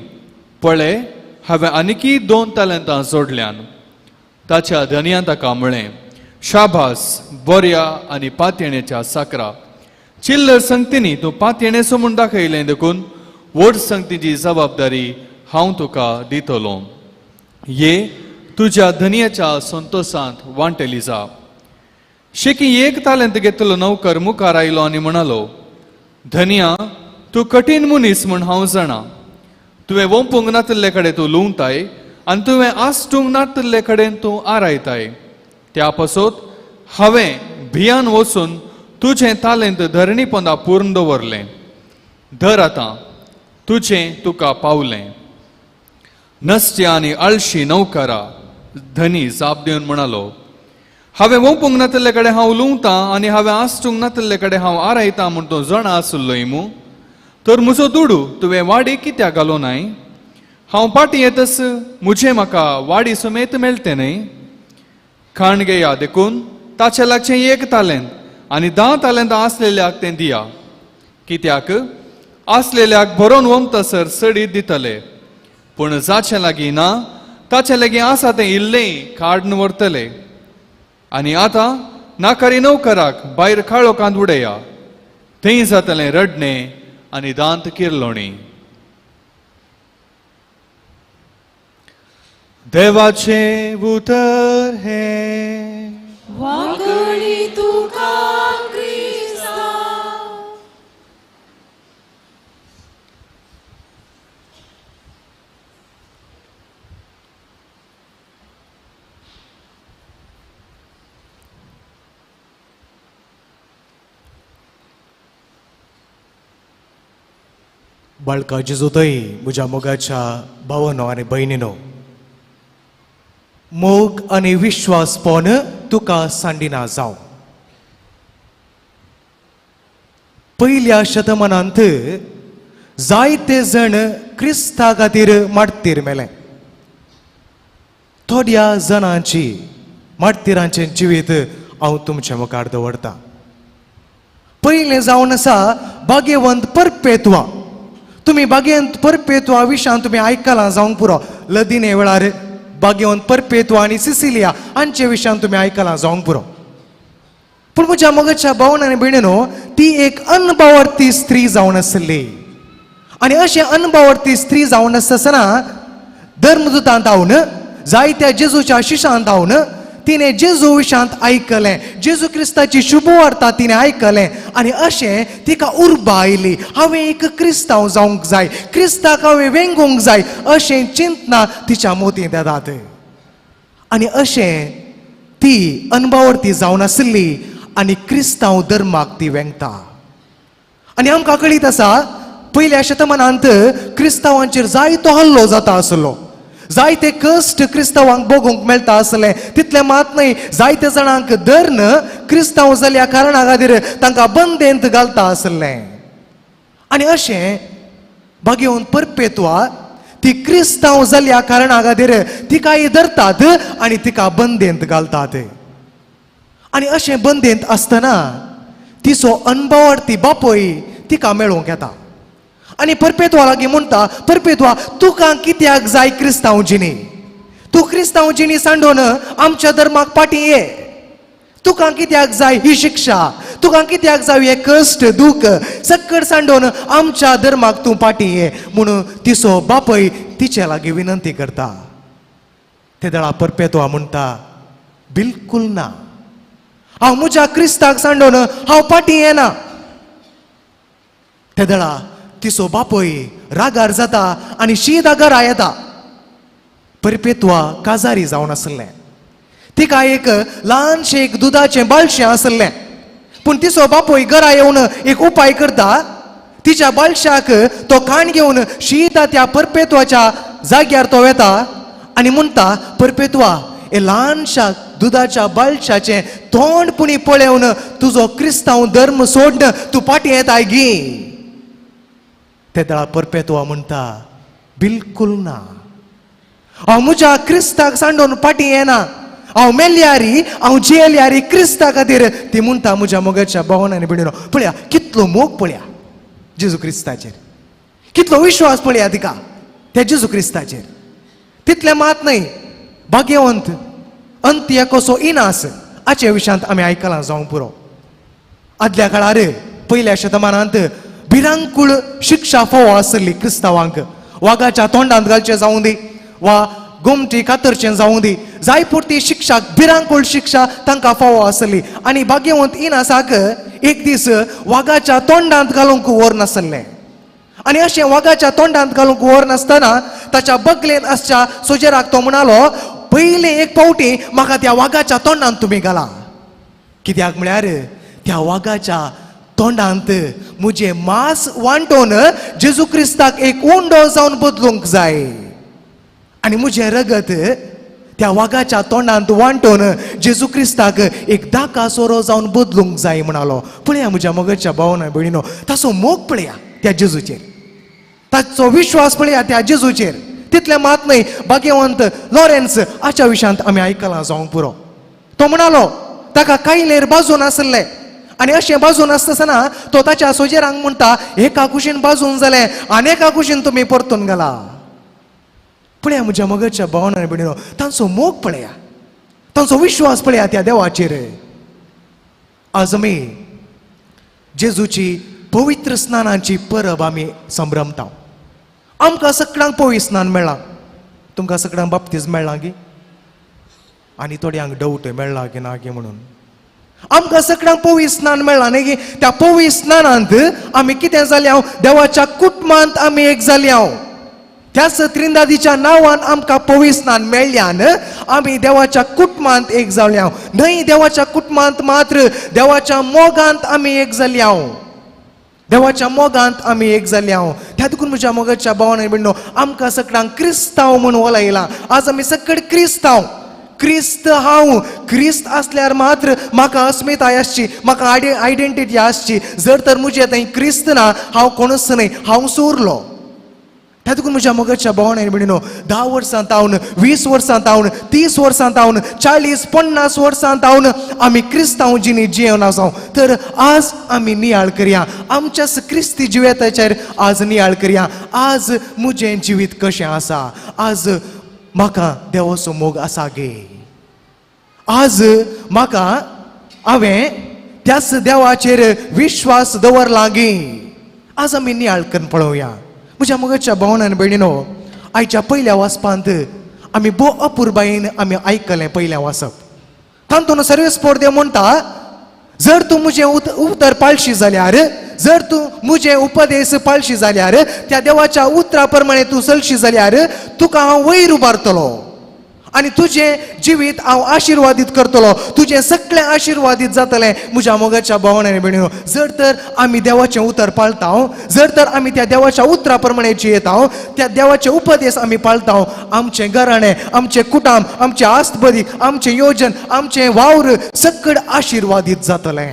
पळय हांवें आनीकय 2 तालेंतां जोडल्यान. ताच्या धनियान ताका म्हळें, शाबास बऱ्या आनी पातयेण्याच्या साकरा, चिल्लर संगतींनी तूं पातयेणेचो म्हूण दाखयलें देखून व्हड संगतीची जबाबदारी हांव तुका दितलो. ये तुज्या धनियाच्या संतोशांत वांटेली जा. शेकी 1 तालेंत घेतलो नौकर मुखार आयलो आनी म्हणालो, धनिया तूं कठीण मनीस म्हूण हांव जाणा, तुवें वोंपूंक नातिल्ले कडेन तूं लुंवताय आनी तुवें आसटूंक नातिल्ले कडेन तूं आरायताय. त्या पासत हांवें भियान वचून तुजें तालेंत धरणी पोंदा पूर्ण दवरलें, धर आतां तुजें तुका पावलें. नसत्या आनी आळशी नौकरा, धनी जाप दिवन म्हणालो, हांवें वोंपूंक नातिल्ले कडेन हांव लुंवतां आनी हांवें आसटूंक नातिल्ले कडेन हांव आरायतां म्हूण तूं जाणा आसलोय मू, तर म्हजो दुडू तुवें वाडी कित्याक घालो नाय? हांव पाटी येतच म्हजें म्हाका वाडी समेत मेळटें न्हय? खाण घेया देखून ताचे लागचें 1 तालेंत आनी 10 तालेंतां आसलेल्याक तें दिया, कित्याक आसलेल्याक भरोवन वमतासर सडीत दितले, पूण जाचें लागीं ना ताचे लागीं आसा तें इल्लेंय काडून व्हरतले. आनी आतां नाकारी नौकराक भायर काळोखांत उडया, थंय जातलें रडणें आनी दांत किरलोणी. देवाचें उतर हें. वागणी तुका क्रिस्ता. बाळका जेजूतय म्हज्या मोगाच्या भावनो आनी भयणीनो, मोग आनी विश्वासपण तुका सांडिना जावं. पयल्या शतमानांत जायते जण क्रिस्ता खातीर मार्तीर मेले. थोड्या जाणांची मार्तीरांचें जिवीत हांव तुमचे मुखार दवरतां. पयलें जावन आसा भाग्यवंत परपेत्वा. तुमी भाग्यवंत परपेत्वा विशयान तुमी आयकलां जावंक पुरो. लदिने वेळार भाग्यवंत परपेत्वा आनी सिसिलिया हांचे विशयान तुमी आयकलां जावंक पुरो. पूण म्हज्या मोगाच्या भावन आनी भयणीनो, ती एक अनभावार्थी स्त्री जावन आसली आनी अशें अनभावार्थी स्त्री जावन आसतना धर्मदूतांत धांवन जायत्या जेजूच्या शिशांत धांवन तिणें जेजू विशांत आयकलें, जेजू क्रिस्ताची शुभवार्ता तिणें आयकलें आनी अशें तिका उर्बा आयली, हांवें एक क्रिस्तांव जावंक जाय, क्रिस्ताक हांवें वेंगूंक जाय अशें चिंतना तिच्या मोतींत येतात. आनी अशें ती अनभावार्थी जावन आसली आनी क्रिस्तांव धर्माक ती वेंगता. आनी आमकां कळीत आसा पयल्या शतमानांत क्रिस्तांवांचेर जायतो हल्लो जाता आसलो, जायते कश्ट क्रिस्तांवांक भोगूंक मेळटा आसले. तितलें मात न्हय, जायते जाणांक धरून क्रिस्तांव जाल्या कारणा खातीर तांकां बंदेंत घालता आसलें. आनी अशें भाग्यवंत परपेत्वा ती क्रिस्तांव जाल्या कारणा खातीर तिकाय धरतात आनी तिका बंदेंत घालतात. आनी अशें बंदेंत आसतना तिचो अनभावार्थी बापूय तिका मेळोवंक येता आनी परपेत्वा लागीं म्हणटा, परपेत्वा तुका कित्याक जाय क्रिस्तांव जिणी, तूं क्रिस्तांव जिणी सांडून आमच्या धर्माक फाटीं ये, तुका कित्याक जाय ही शिक्षा, तुका कित्याक जाय हे कश्ट दूख सक्कड सांडून आमच्या धर्माक तूं फाटीं ये म्हणून तिचो बापूय तिचे लागीं विनंती करता. ते दळा परपेत्वा म्हणटा, बिलकूल ना, हांव म्हज्या क्रिस्ताक सांडून हांव फाटीं येना. ते दळा तिचो बापूय रागार जाता आनी शीदा घरा येता. परपेत्वा काजारी जावन आसलें, तिका एक ल्हानशें एक दुदाचें बाळशें आसलें. पूण तिचो बापूय घरा येवन एक उपाय करता, तिच्या बाळशाक तो खाण घेवन शीदा त्या परपेत्वाच्या जाग्यार तो वेता आनी म्हणटा, परपेत्वा हे ल्हानशा दुदाच्या बाळशाचें तोंड पुणी पळोवन तुजो क्रिस्तांव धर्म सोडन तूं फाटीं येताय गी. ते दळा परपेत्वा म्हणटा, बिलकूल ना, हांव म्हज्या क्रिस्ताक सांडून फाटीं येना, हांव मेल्यारी हांव जियेल्यारी क्रिस्ता खातीर. ती म्हणटा, म्हज्या मोगाच्या भावन आनी भयणीनो, पळया कितलो मोग पळया जेजू क्रिस्ताचेर, कितलो विश्वास पळया तिका त्या जेजू क्रिस्ताचेर. तितलें मात न्हय, भाग्यवंत अंत्य कसो इनास हाचे विशयांत आमी आयकलां जावंक पुरो. आदल्या काळार पयल्या शतमानांत भिरांकूळ शिक्षा फावो आसली क्रिस्तांवांक, वागाच्या तोंडांत घालचें जावं दी वा गोमटी कातरचें जावं दी, जाय पुरती शिक्षा भिरांकूळ शिक्षा तांकां फावो आसली. आनी भाग्यवंत इनासाक एक दीस वागाच्या तोंडांत घालूंक व्हर नासलें आनी अशें वागाच्या तोंडांत घालूंक व्हर नासतना ताच्या बगलेन आसच्या सोजेराक तो म्हणालो, पयलें एक फावटी म्हाका त्या वागाच्या तोंडांत तुमी घाला, कित्याक म्हळ्यार त्या वागाच्या तोंडांत म्हजें मांस वांटोवन जेजू क्रिस्ताक एक उंडो जावन बदलूंक जाय आनी म्हजें रगत त्या वागाच्या तोंडांत वांटोवन जेजू क्रिस्ताक एक दाका सोरो जावन बदलूंक जाय म्हणालो. पळया म्हज्या मोगाच्या भावना भयणीनो, ताचो मोग पळया त्या जेजूचेर, ताचो विश्वास पळया त्या जेजूचेर. तितलें मात न्हय, भाग्यवंत लॉरेन्स हाच्या विशयांत आमी आयकलां जावंक पुरो. तो म्हणालो, ताका कायलेर बाजून आसलें आनी अशें बाजून आसतना तो ताच्या सोजेरांक म्हणटा, एका कुशीन बाजून जालें आनी एका कुशीन तुमी परतून घाला. पळया म्हज्या मोगाच्या भावना आनी भयणीनो, तांचो मोग पळया, तांचो विश्वास पळया त्या देवाचेर. आज आमी जेजूची पवित्र स्नानाची परब आमी संभ्रमता. आमकां सगळ्यांक पवित्र स्नान मेळ्ळां, तुमकां सगळ्यांक बाप्तीज मेळ्ळां गी, आनी थोड्यांक डवट मेळ्ळां की ना की म्हणून. आमकां सगळ्यांक पवित्र स्नान मेळ्ळां न्ही की, त्या पवित्र स्नानांत आमी कितें जालें, देवाच्या कुटुंबांत आमी एक जाले. त्याच त्रिंदादीच्या नांवान आमकां पवित्र स्नान मेळ्ळ्यान आमी देवाच्या कुटुंबांत एक जाल्या. न्हय देवाच्या कुटुंबांत मात्र, देवाच्या मोगांत आमी एक जाल्या, देवाच्या मोगांत आमी एक जाल्या. त्या देखून म्हज्या मोगाच्या भावान आनी भयणीनो, आमकां सगळ्यांक क्रिस्तांव म्हूण वळयलां. आज आमी सगळे क्रिस्तांव. क्रिस्त हांव, क्रिस्त आसल्यार मात्र म्हाका अस्मिताय आसची, म्हाका आयडेंटिटी आसची. जर तर म्हजें थंय क्रिस्त ना, हांव कोणूच न्हय, हांव उरलो. त्या देखून म्हज्या मोगाच्या भावान आनी भयणीनो, 10 वर्सां तावन, 20 वर्सां तावन, 30 वर्सां तावन, 40 50 वर्सां तावन आमी क्रिस्तांव जिणी जियेवन आसाव. तर आज आमी नियाळ करया आमच्या क्रिस्ती जिविताचेर, आज नियाळ करया आज म्हजें जिवीत कशें आसा, आज म्हाका देवाचो मोग आसा गे, आज म्हाका हांवें त्याच देवाचेर विश्वास दवरला गे. आज आमी नियाळ करून पळोवया. म्हज्या मोगाच्या भावान आनी भयणीनो, आयच्या पयल्या वाचपांत आमी भोव अपुरबायेन आमी आयकलें पयलें वाचप. तातूंत सर्वेस्पोर देव म्हणटा, जर तूं म्हजें उतर पाळशी जाल्यार, जर तूं म्हजें उपदेश पाळशी जाल्यार, त्या देवाच्या उतरा प्रमाणे तूं चलशी जाल्यार तुका हांव वयर उबारतलो आनी तुजें जिवीत हांव आशिर्वादीत करतलो, तुजें सगळें आशिर्वादीत जातलें. म्हज्या मोगाच्या भावान आनी भयणीनो, जर तर आमी देवाचें उतर पाळता, जर तर आमी त्या देवाच्या उतरा प्रमाणे जियेता, त्या देवाचे उपदेश आमी पाळता, आमचें घराणें, आमचें कुटुंब, आमचें आस्तबदी, आमचें योजन, आमचें वावर सगळें आशिर्वादीत जातलें.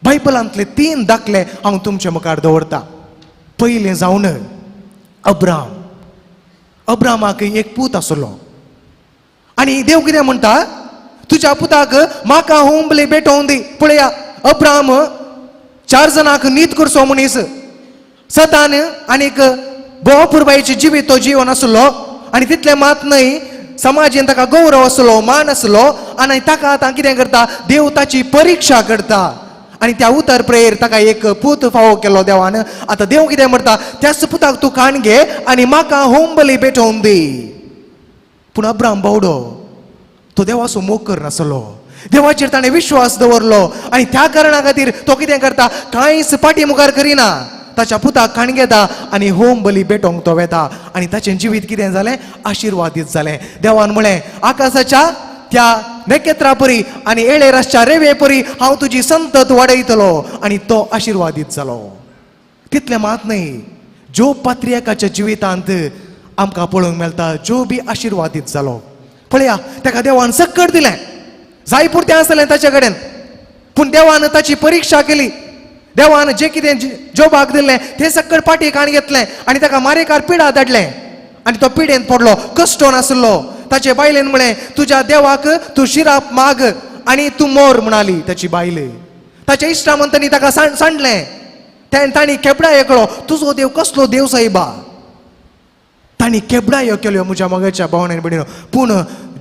बायबलांतले 3 दाखले हांव तुमचे मुखार दवरता. पयलें जावन अब्राम. अब्रामाक एक पूत आसलो आनी देव कितें म्हणटा, तुज्या पुताक म्हाका होंबले भेटोवन दी. पळया, अब्राम 4 जाणांक नीत करचो मनीस, सतान आनीक भोव पुरबायेचे जिवीत तो जिवन आसलो आनी तितलें मात न्हय, समाजेन ताका गौरव आसलो, मान आसलो. आनी ताका आतां कितें करता, देव ताची परिक्षा करता आनी त्या उतर प्रेयर ताका एक पूत फावो केलो देवान. आतां देव कितें म्हणटा, त्याच पुताक तूं काण घे आनी म्हाका होंबली भेटोवन दी. पूण अब्राम बावडो तो देवाचो मोग करनासलो, देवाचेर ताणें विश्वास दवरलो आनी त्या कारणा खातीर तो कितें करता, कांयच फाटी मुखार करिना, ताच्या पुताक काण घेता आनी होम बली भेटोवंक तो वेता आनी ताचें जिवीत कितें जालें, आशिर्वादीत जालें. देवान म्हळें, आकाशाच्या त्या नखेत्रा परी आनी एळेरासच्या रेवे परी हांव तुजी संतत वाडयतलो आनी तो आशिर्वादीत जालो. तितलें मात न्हय, जो पात्रियाकाच्या जिवितांत आमकां पळोवंक मेळटा, जो बी आशिर्वादीत जालो. पळया, ताका देवान सक्कड दिलें, जाय पुरतें आसलें ताचे कडेन, पूण देवान ताची परिक्षा केली. देवान जें कितें जोबाक दिलें तें सक्कड पाटी काण घेतलें आनी ताका मारेकार पिडा धाडलें आनी तो पिडेन पडलो, कश्टोन आसलो. ताचे बायलेन म्हळें, तुज्या देवाक तूं शिराप माग आनी तूं मोर म्हणाली ताची बायल. ताच्या इश्टा म्हणटनी ताका सांडलें, तांणी केबडा एकलो, तुजो देव कसलो देव सायबा. तांणी केबडायो केल्यो म्हज्या मोगाच्या भावान आनी भयणीनो. पूण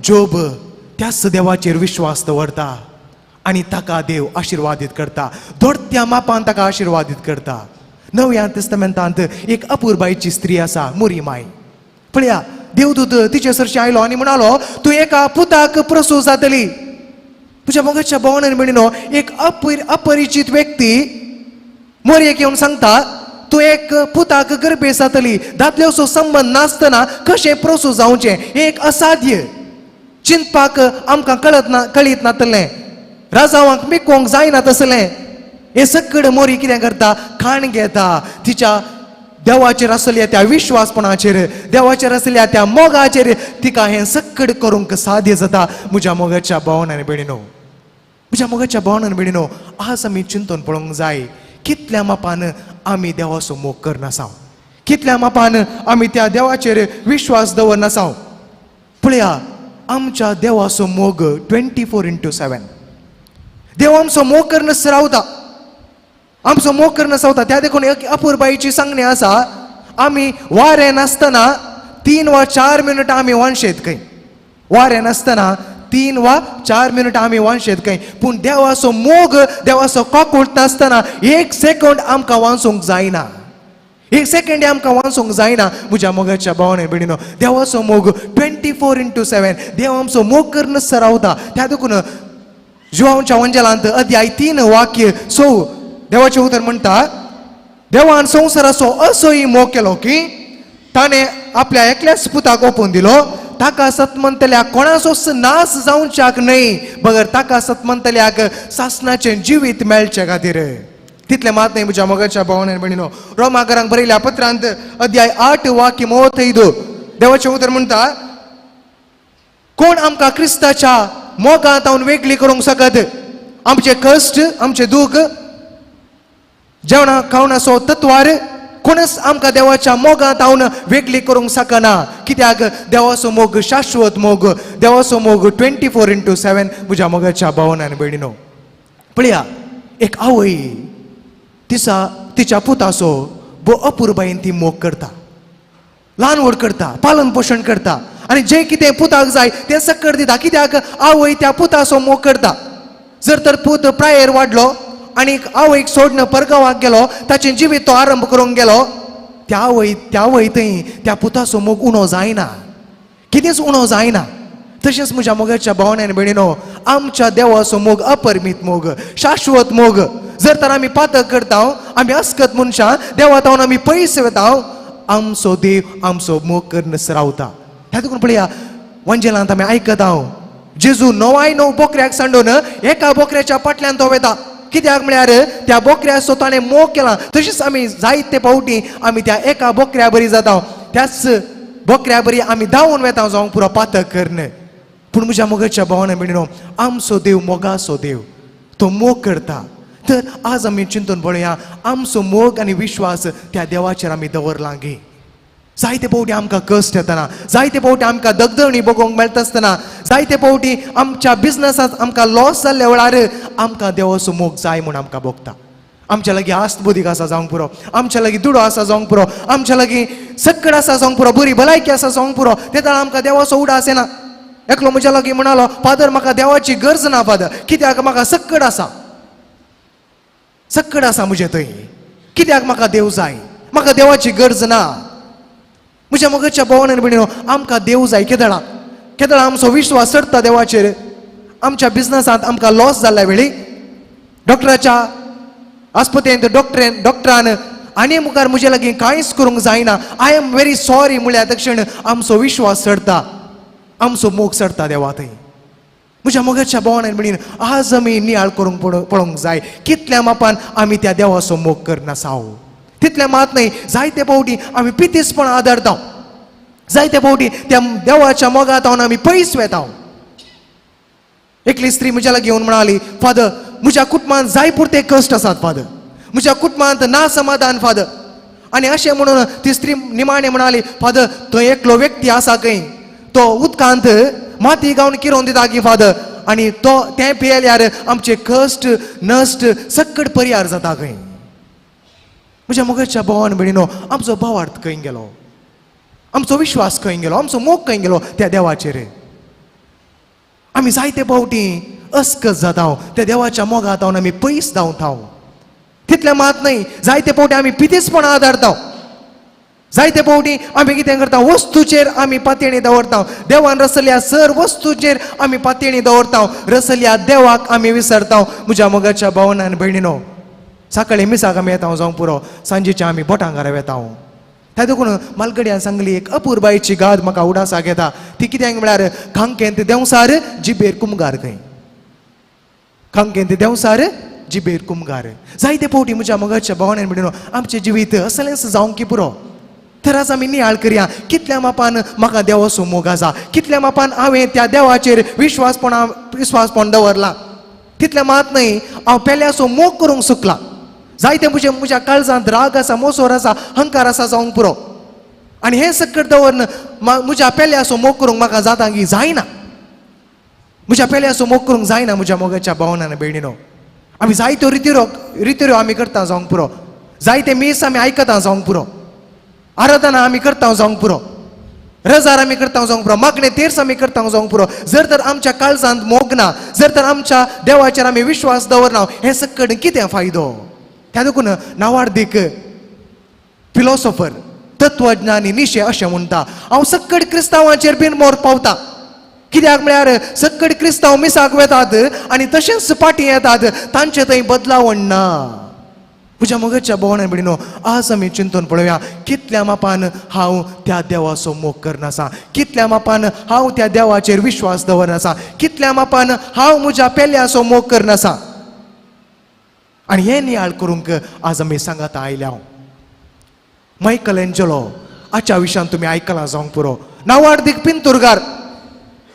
जोब त्याच देवाचेर विश्वास दवरता आनी ताका देव आशिर्वादीत करता, दोडत्या मापान ताका आशिर्वादीत करता. नव्या तेस्तमेंतांत एक अपुरबायेची स्त्री आसा, मुरी माय. पळया, देवदूत तिचे सरशी आयलो आनी म्हणालो, तूं एका पुताक प्रसूत जातली. म्हज्या मोगाच्या भावान आनी भयणीनो, एक अपरिचीत व्यक्ती मोरयेक येवन सांगता, तूं एक पुताक गर्भे जातली. दादल्याचो संबंद नासतना कशें प्रसूत जावचें, हें एक असाध्य चिंतपाक आमकां कळत ना, कळीत नातलें, राजावांक मिकोवंक जायना तसलें. हें सगळें मोरी कितें करता, खाण घेता. तिच्या देवाचेर आसल्या त्या विश्वासपणाचेर, देवाचेर आसल्या त्या मोगाचेर तिका हें सगळें करूंक साध्य जाता. म्हज्या मोगाच्या भावान आनी भयणीनो, म्हज्या मोगाच्या भावान आनी भयणीनो, आज आमी चिंतून पळोवंक जाय, कितल्या मापान आमी देवाचो मोग करनासाव, कितल्या मापान आमी त्या देवाचेर विश्वास दवरनासाव. पळया, आमच्या देवाचो मोग 24/7. देव आमचो मोग करनस रावता, आमचो मोग करनस रावता. त्या देखून एक अपुरबायेची सांगणी आसा, आमी वारें नासतना 3 वा 4 मिनटां आमी वांशेत खंय, वारें नासतना 3 वा 4 मिनटां आमी वांशेत खंय. पूण देवाचो मोग, देवाचो काकूट नासतना 1 सेकंड आमकां वाचूंक जायना, 1 सेकंड आमकां वाचूंक जायना. म्हज्या मोगाच्या भावान आनी भयणीनो, देवाचो मोग 24/7. देव आमचो मोग करनस सरावता. त्या देखून जुवांच्या वंजलांत अध्याय 3 वाक्य 6 देवाचें उतर म्हणटा, देवान संवसाराचो असोय मोग केलो की ताणें आपल्या एकल्याच पुताक ओपून दिलो, ताका सतमंतल्याक कोणाचोच नाश जावच्याक न्हय, बगर ताका सतमंतल्याक सासणाचें जिवीत मेळचे खातीर. तितलें मात न्हय म्हज्या मोगाच्या भावान आनी भयणीनो, रोमाकरांक बरयल्या पत्रांत अध्याय 8 वाक्य 35 देवाचें उतर म्हणटा, कोण आमकां क्रिस्ताच्या मोगांत हांव वेगळी करूंक शकत? आमचे कश्ट, आमचे दूख, जेवणा खावणाचो तत्वार कोणच आमकां देवाच्या मोगांत हांव वेगळी करूंक शकना. कित्याक देवाचो मोग शाश्वत मोग, देवाचो मोग 24x7. म्हज्या मोगाच्या भावन आनी भयणीनो, पळया एक आवय तिसा तिच्या पुताचो बो अपुरबायेन ती मोग करता, ल्हान व्हड करता, पालन पोशण करता आनी जें कितें पुताक जाय तें सक्कड दिता. कित्याक आवय त्या पुताचो मोग करता. जर तर पूत प्रायेर वाडलो आनी आवयक सोडून परगांवाक गेलो, ताचें जिवीत तो आरंभ करूंक गेलो, त्या आवय थंय त्या पुताचो मोग उणो जायना, कितेंच उणो जायना. तशेंच म्हज्या मोगाच्या भावना आनी भयणीनो, आमच्या देवाचो मोग अपरिमीत मोग, शाश्वत मोग. जर तर आमी पातक करता, आमी अस्कत मनशां, देवा तावन आमी पयस वता, आमचो देव आमचो मोग करून रावता. ह्या देखून पळया वंजेलांत आमी आयकता हांव जेजू 9 बोकऱ्याक सांडून एका बोकऱ्याच्या फाटल्यान तो वता. कित्याक म्हळ्यार त्या बोकऱ्याचो ताणें मोग केला. तशीच आमी जायते फावटी आमी त्या एका बोकऱ्या बरी जाता, त्याच बोकऱ्या बरी आमी धांवून वता जावंक पुरो पातक करन. पूण म्हज्या मोगाच्या भावना भयणीनो, आमचो देव मोगाचो देव, तो मोग करता. तर आज आमी चिंतून पळोवया आमचो मोग आनी विश्वास त्या देवाचेर आमी दवरला गे. जायते फावटी आमकां कश्ट येतना, जायते फावटी आमकां दगदगणी बगोवंक मेळटा आसतना, जायते फावटी आमच्या बिजनसांत आमकां लॉस जाल्ल्या वेळार आमकां देवाचो मोग जाय म्हूण आमकां भोगता. आमच्या लागीं आस्त बुदीक आसा जावंक पुरो, आमच्या लागीं दुडो आसा जावंक पुरो, आमच्या लागीं सक्कड आसा जावंक पुरो, बरी भलायकी आसा जावंक पुरो, ते आमकां देवाचो उडास येना. एकलो म्हज्या लागीं म्हणालो, फादर म्हाका देवाची गरज ना फादर, कित्याक म्हाका सक्कड आसा, सक्कड आसा म्हजें थंय, कित्याक म्हाका देव जाय, म्हाका देवाची गरज ना. म्हज्या मोगाच्या भावान आनी भयणीनो, आमकां देव जाय. केदळा केदळा आमचो विश्वास चडटा देवाचेर. आमच्या बिजनसांत आमकां लॉस जाल्ल्या वेळी डॉक्टराच्या आस्पत्रेंत डॉक्टरान आनी मुखार म्हजे लागीं कांयच करूंक जायना, I am very sorry म्हळ्यार तक्षण आमचो विश्वास चडटा, आमचो मोग चडटा देवा थंय. म्हज्या मोगाच्या भावान आनी भयणीन, आज आमी नियाळ करूंक पळोवंक जाय कितल्या मापान आमी त्या देवाचो मोग करनासाव. तितलें मात न्हय, जायते फावटी आमी पितीसपण आदारता, जायते फावटी त्या देवाच्या मोगांत आमी पयस वेता. एकली स्त्री म्हज्या लागीं येवन म्हणाली, फादर म्हज्या कुटुंबांत जाय पुरते कश्ट आसात फादर, म्हज्या कुटुंबांत ना समाधान फादर. आनी अशें म्हणून ती स्त्री निमाणें म्हणाली, फादर थंय एकलो व्यक्ती आसा खंय, तो उदकांत माती गावन किरोवन दिता की फादर, आनी तो तें पियेल्यार आमचे कश्ट नश्ट सक्कड परिहार जाता खंय. म्हज्या मोगाच्या भावान भयणीनो, आमचो भावार्थ खंय गेलो, आमचो विश्वास खंय गेलो, आमचो मोग खंय गेलो त्या देवाचेर? आमी जायते फावटी अस्कत जाता, त्या देवाच्या मोगांत आमी पयस धांवता. तितलें मात न्हय, जायते फावटी आमी पितीसपणां आदारता, जायते फावटी आमी कितें करता, वस्तूचेर आमी पातयेणी दवरता. देवान रसल्या सर वस्तूचेर आमी पातयेणी दवरता, रसल्या देवाक आमी विसरता. म्हज्या मोगाच्या भावान आनी भयणीनो, सकाळी मिसाक आमी येता जावंक पुरो, सांजेचे आमी बोटांगार वेता. त्या देखून मालगड्यान सांगली एक अपुरबायेची गाद म्हाका उडासाक येता. ती कित्याक म्हळ्यार खांकेंत देंवसार जिबेर कुमगार खंय, खांकेंत देंवसार जिबेर कुमगार. जायते फावटी म्हज्या मोगाच्या भावान आनी भयणीनो, आमचें जिवीत असलेंच जावंक की पुरो. तर आज आमी नियाळ करया कितल्या मापान म्हाका देवाचो मोग आसा, कितल्या मापान हांवें त्या देवाचेर विश्वासपण दवरला. तितलें मात न्हय, हांव पेल्याचो मोग करूंक चुकलां. जायते म्हजे म्हज्या काळजांत राग आसा, मोसोर आसा, अहंकार आसा जावंक पुरो, आनी हें सक्कड दवरन म्हज्या पेल्याचो मोग करूंक म्हाका जाता की जायना, म्हज्या पेल्याचो मोग करूंक जायना. म्हज्या मोगाच्या भावना आनी भयणीनो, आमी जायत्यो रित्यो आमी करता जावंक पुरो, जायते मीस आमी आयकता जावंक पुरो, आराधना आमी करता जावंक पुरो, रजार आमी करता जावंक पुरो, मागणे तेर्स आमी करता जावंक पुरो. जर तर आमच्या काळजांत मोग ना, जर तर आमच्या देवाचेर आमी विश्वास दवरना, हें सक्कड कितें फायदो? त्या देखून नावार्दीक फिलॉसॉफर तत्वज्ञानी निशे अशें म्हणटा, हांव सक्कड क्रिस्तांवांचेर बिनमोर पावता. कित्याक म्हळ्यार सक्कड क्रिस्तांव मिसाक वेतात आनी तशेंच पाटी येतात, तांचे थंय बदलावण ना. म्हज्या मोगाच्या भावान भयणीनो, आज आमी चिंतून पळोवया कितल्या मापान हांव त्या देवाचो मोग करनासा, कितल्या मापान हांव त्या देवाचेर विश्वास दवरनासा, कितल्या मापान हांव म्हज्या पेल्याचो मोग करनासा. आनी हें नियाळ करूंक आज आमी सांगाता आयल्या. मायकल एंजलो आच्या विशयान तुमी आयकलां जावंक पुरो, नावार्दीक पिंतुरगार,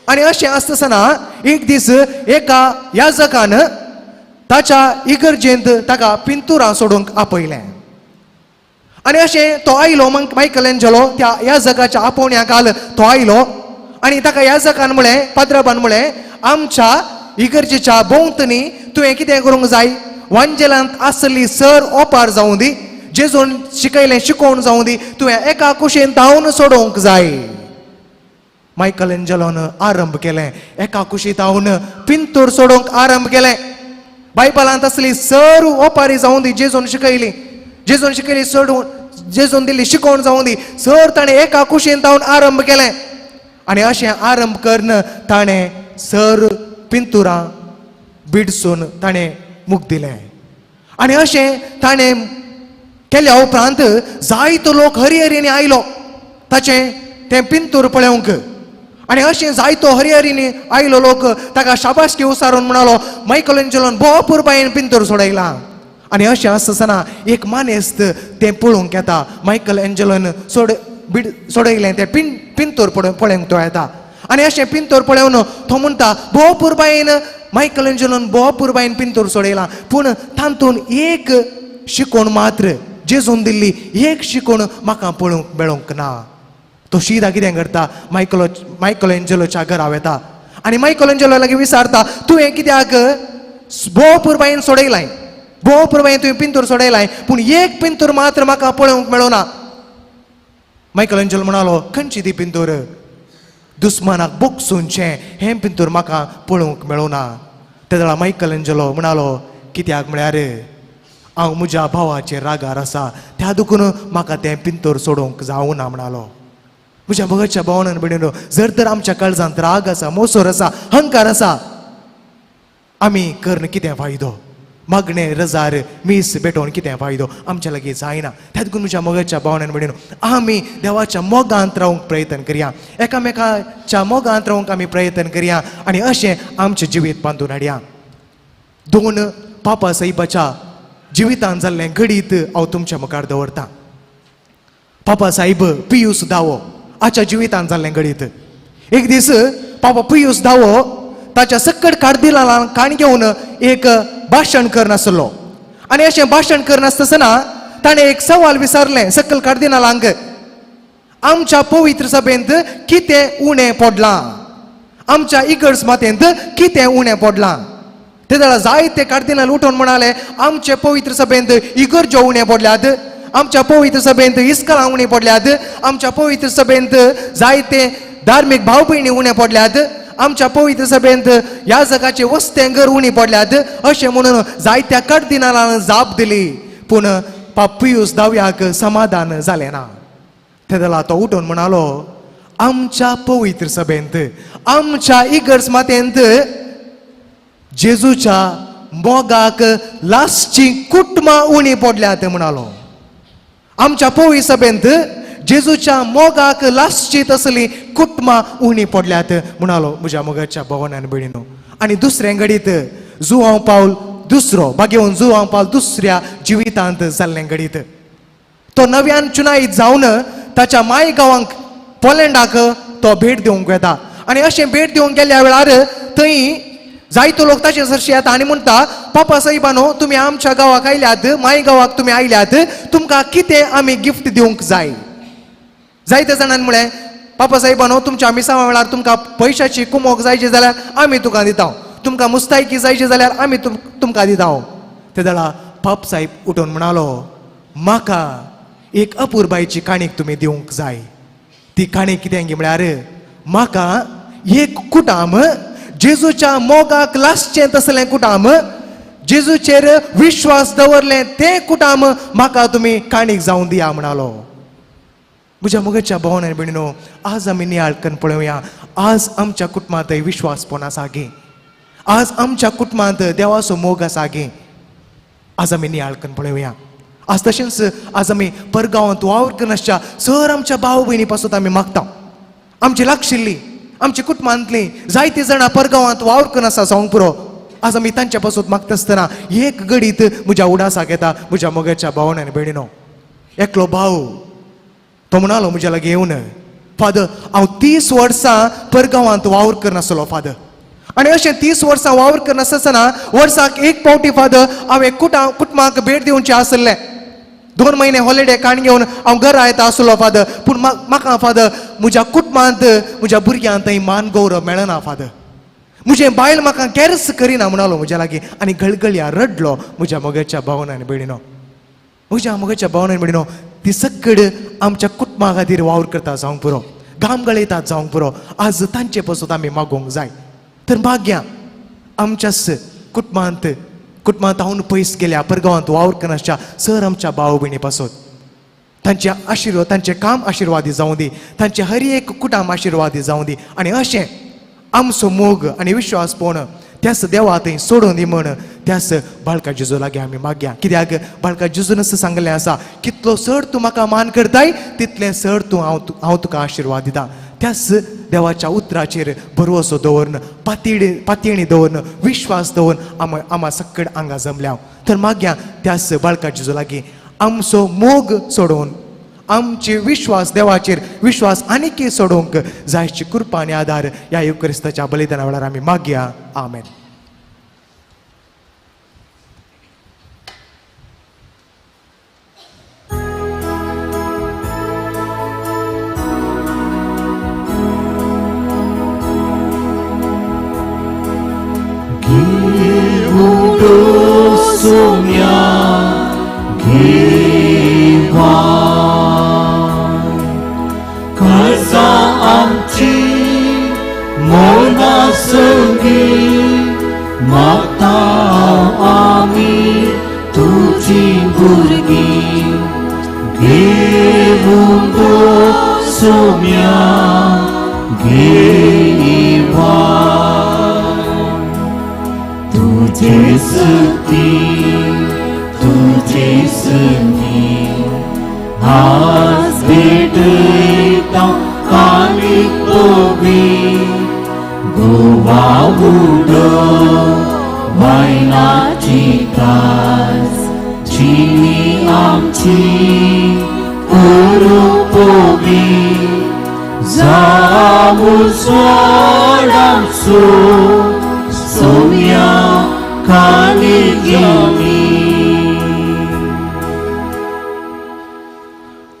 आनी अशें आसतना एक दीस एका याजकान ताच्या इगर्जेंत ताका पिंतुरां सोडूंक आपयलें. आनी अशें तो आयलो मायकल एंजलो त्या याजकाच्या आपोवण्या काल तो आयलो आनी ताका याजकान म्हळें, पाद्राबान म्हळें, आमच्या इगर्जेच्या भोंवतणी तुवें कितें करूंक जाय, वांजेलांत आसली सर ओपार जावं दी, जेजून शिकयलें शिकोवन जावं दी, तुवें एका कुशीन धांवन सोडोवंक जाय. मायकल एंजलोन आरंभ केलें, एका कुशी धांवन पिंतूर सोडोवंक आरंभ केलें. बायबलांत आसली सर ओपारी जावं दी, जेजून शिकयली, जेजून शिकयली सोडून, जेजून दिल्ली शिकोवण जावं दी, सर ताणें एका कुशीन धांवन आरंभ केलें. आनी अशें आरंभ करून ताणें सर पिंतुरां बिडसून ताणें मुख दिलें. आनी अशें ताणें केल्या उपरांत जायतो लोक हरिहरीनी आयलो ताचें तें पिंतूर पळोवंक. आनी अशें जायतो हरिहरीनी आयलो लोक ताका शाबासकी उसारून म्हणालो, मायकल एंजलोन भोव पुरबायेन पिंतूर सोडयला. आनी अशें आसतना एक मानेस्त तें पळोवंक येता, मायकल एंजलोन सोडयलें तें पिंतूर पळोवंक तो येता. आनी अशें पिंतूर पळोवन तो म्हणटा, भोव पुरबायेन मायकल एंजलोन भोव पुरबायेन पिंतूर सोडयला, पूण तातूंत एक शिकोवण मात्र जेजून दिल्ली एक शिकोवण म्हाका पळोवंक मेळोंक ना. तो शिदा कितें करता, मायकल एंजलोच्या घरा वेता आनी मायकल एंजलो लागीं विचारता, तुवें कित्याक भोव पुरबायेन सोडयलाय, भोव पुरबायेन तुवें पिंतूर सोडयलाय, पूण एक पिंतूर मात्र म्हाका पळोवंक मेळोना. मायकल एंजलो म्हणालो, खंयची ती पिंतूर? दुस्मानाक बोगसूनचें हें पिंतूर म्हाका पळोवंक मेळोना. तेदळा मायकल एंजलो म्हणालो, कित्याक म्हळ्यार हांव म्हज्या भावाचेर रागार आसा, त्या दुखून म्हाका तें पिंतूर सोडोवंक जावना म्हणालो. म्हज्या भगतच्या भावनान भयणीनो, जर तर आमच्या काळजांत राग आसा, मोसोर आसा, अहंकार आसा, आमी करून कितें फायदो? मागणें रजार मीस भेटोवन कितें फायदो? आमच्या लागीं जायना. त्या देखून म्हज्या मोगाच्या भावनान भयणीनो, आमी देवाच्या मोगांत रावंक प्रयत्न करया, एकामेकाच्या मोगांत रावंक आमी प्रयत्न करया आनी अशें आमचें जिवीत बांदून हाडया. दोन पापा साहेबाच्या जिवितान जाल्लें घडीत हांव तुमच्या मुखार दवरतां. पापा साहेब पियूस दावो आच्या जिवितान जाल्लें घडीत. एक दीस पापा पियूस दावो ताच्या सक्कड कार्दिनालान काण घेवन एक भाशण करनासलो आनी अशें भाशण करनासतना ताणें एक सवाल विचारलें सकल कार्दिनालांक, आमच्या पवित्र सभेंत कितें उणें पडलां, आमच्या इगर्ज मातेंत कितें उणें पडलां? ते जाल्यार जायते कार्दिनाल उठोवन म्हणाले, आमचे पवित्र सभेंत इगर्जो उणें पडल्यात, आमच्या पवित्र सभेंत इस्कलां उणीं पडल्यात, आमच्या पवित्र सभेंत जायते धार्मीक भाव भयणी उणें पडल्यात, आमच्या पवित्र सभेंत ह्या जगाचे वस्तें घर उणी पडल्यात, अशें म्हणून जायत्या कार्दिनालान जाप दिली. पूण पाप पियूस दाव्याक समाधान जालें ना. तेदला तो उठून म्हणालो, आमच्या पवित्र सभेंत, आमच्या इगर्ज मातेंत जेजूच्या मोगाक लासची कुटुंबां उणी पडल्यात म्हणालो. आमच्या पवित्र सभेंत जेजूच्या मोगाक लासची तसली कुटुंबां उणी पडल्यात म्हणालो म्हज्या मोगाच्या भोवान आनी भयणीनो. आनी दुसरें घडीत जुवांव पावल दुसरो बागेवन जुवांव पावल दुसऱ्या जिवितांत जाल्लें घडीत, तो नव्यान चुनाईत जावन ताच्या माय गांवांक पोलंडाक तो भेट दिवंक वेता. आनी अशें भेट दिवंक गेल्या वेळार थंय जायतो लोक ताचे सरशी येता आनी म्हणटा, पापा साहेबानो, तुमी आमच्या गांवाक आयल्यात, माय गांवाक तुमी आयल्यात, तुमकां कितें आमी गिफ्ट दिवंक जाय? जायते जाणांनी म्हळें, पापा साहेबानो, तुमच्या मिसावा वेळार तुमकां पयशाची कुमोक जायची जाल्यार आमी तुका दिता, तुमकां मुस्तायकी जायची जाल्यार आमी तुमकां दिता. ते जाल्यार पाप साहेब उठून म्हणालो, म्हाका एक अपुरबायची काणीक तुमी दिवंक जाय. ती काणी कितें म्हळ्यार, म्हाका एक कुटाम जेजूच्या मोगाक लासचें तसलें कुटाम, जेजूचेर विश्वास दवरलें तें कुटाम म्हाका तुमी काणीक जावन दिया म्हणालो. म्हज्या मोगाच्या भोवन आनी भयणीनो, आज आमी नियाळ करून पळोवया, आज आमच्या कुटुंबांत विश्वासपण आसा गे, आज आमच्या कुटुंबांत देवाचो मोग आसा गे, आज आमी नियाळ करून पळोवया. आज तशेंच आज आमी परगांवांत वावर करनासच्या सर आमच्या भाव भयणी पासून आमी मागता, आमची लागशिल्ली आमच्या कुटुंबांतली जायती जाणां परगांवांत वावर करून आसा जावंक पुरो, आज आमी तांच्या पासून मागता आसतना एक गडीत म्हज्या उडासाक येता. म्हज्या मोगाच्या भावन आनी भयणीनो, एकलो भाव तो म्हणालो म्हज्या लागीं येवन, फादर हांव 30 वर्सां परगांवांत वावर करनासलो फादर, आनी अशें 30 वर्सां वावर करनासतना वर्साक एक पावटी फादर हांवें कुटुंबाक भेट दिवचें आसलें. 2 म्हयने हॉलिडे काण घेवन हांव घरा येता आसलो फादर, पूण म्हाका फादर म्हज्या कुटुंबांत म्हज्या भुरग्यांत थंय मान गौरव मेळना फादर. म्हजें बायल म्हाका कॅरस करिना म्हणालो म्हज्या लागीं आनी गळगळया रडलो म्हज्या मोगाच्या भावना आनी भयणीनो. म्हज्या मोगाच्या भावना आनी भयणीनो, ती सक्कड आमच्या कुटुंबा खातीर वावर करता जावंक पुरो, घाम गळयतात जावंक पुरो. आज तांचे पासून आमी मागोवंक जाय. तर मागया आमच्याच कुटुंबांत कुटुंबांत हांव पयस गेल्या परगांवांत वावर करनासच्या सर आमच्या भाव भयणी पासत तांचे आशिर्वाद, तांचें काम आशिर्वादी जावं दी, तांचे हर एक कुटाम आशिर्वादी जावं दी. आनी अशें आमचो मोग आनी विश्वास पळोवन त्याच देवा थंय सोडून दी म्हण त्याच बाळका जेजू लागीं आमी मागया. कित्याक बाळका जेजून सांगलें आसा, कितलो चड तूं म्हाका मान करताय तितलें चड तूं हांव तुका आशिर्वाद दिता. त्याच देवाच्या उतराचेर भरवसो दवरून, पातयेणी दवरून, विश्वास दवरून आमा सक्कड आंगा जमल्या. तर मागया त्याच बाळका जेजू लागीं आमचो मोग सोडोवन, आमचे विश्वास देवाचेर विश्वास आनीकय सोडोवंक जायची कृपा आनी आदार ह्या युक्रिस्ताच्या बलिदाना वेळार आमी मागया. आमेन.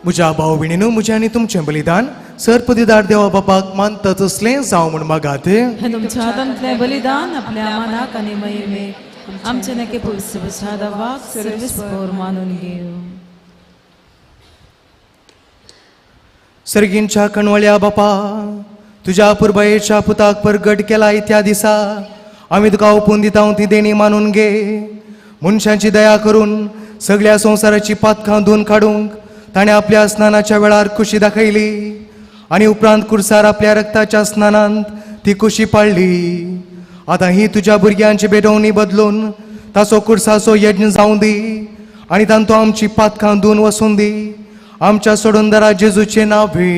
म्हज्या भाव भयणीनू, म्हजें आनी तुमचें बलिदान सर पदिदार देवा बापाक मानता तसलें जावं म्हूण मागात. हें तुमच्या हातांतलें बलिदान आपल्या मानाक आनी महिमेक आमचे नके पवित्र देवाक सर्वेस्पोर मानून घेवं. सर्गींच्या कणवळ्या बापा, तुज्या पुरबायेच्या पुताक परगट केला त्या दिसा आमी तुका ओपून दिता ती देणी मानून घे. मनशांची दया करून सगळ्या संवसाराची पातकां धुवन काडूंक ताणें आपल्या स्नानाच्या वेळार खुशी दाखयली आनी उपरांत कुर्सार आपल्या रक्ताच्या स्नानांत ती खुशी पाळ्ळी. आतां ही तुज्या भुरग्यांची भेटवणी बदलून ताचो कुर्साचो यज्ञ जावं दी आनी तांतू आमची पातकां धुवन वसून दी. आमच्या सोडूनदारा जेजूचे नांवी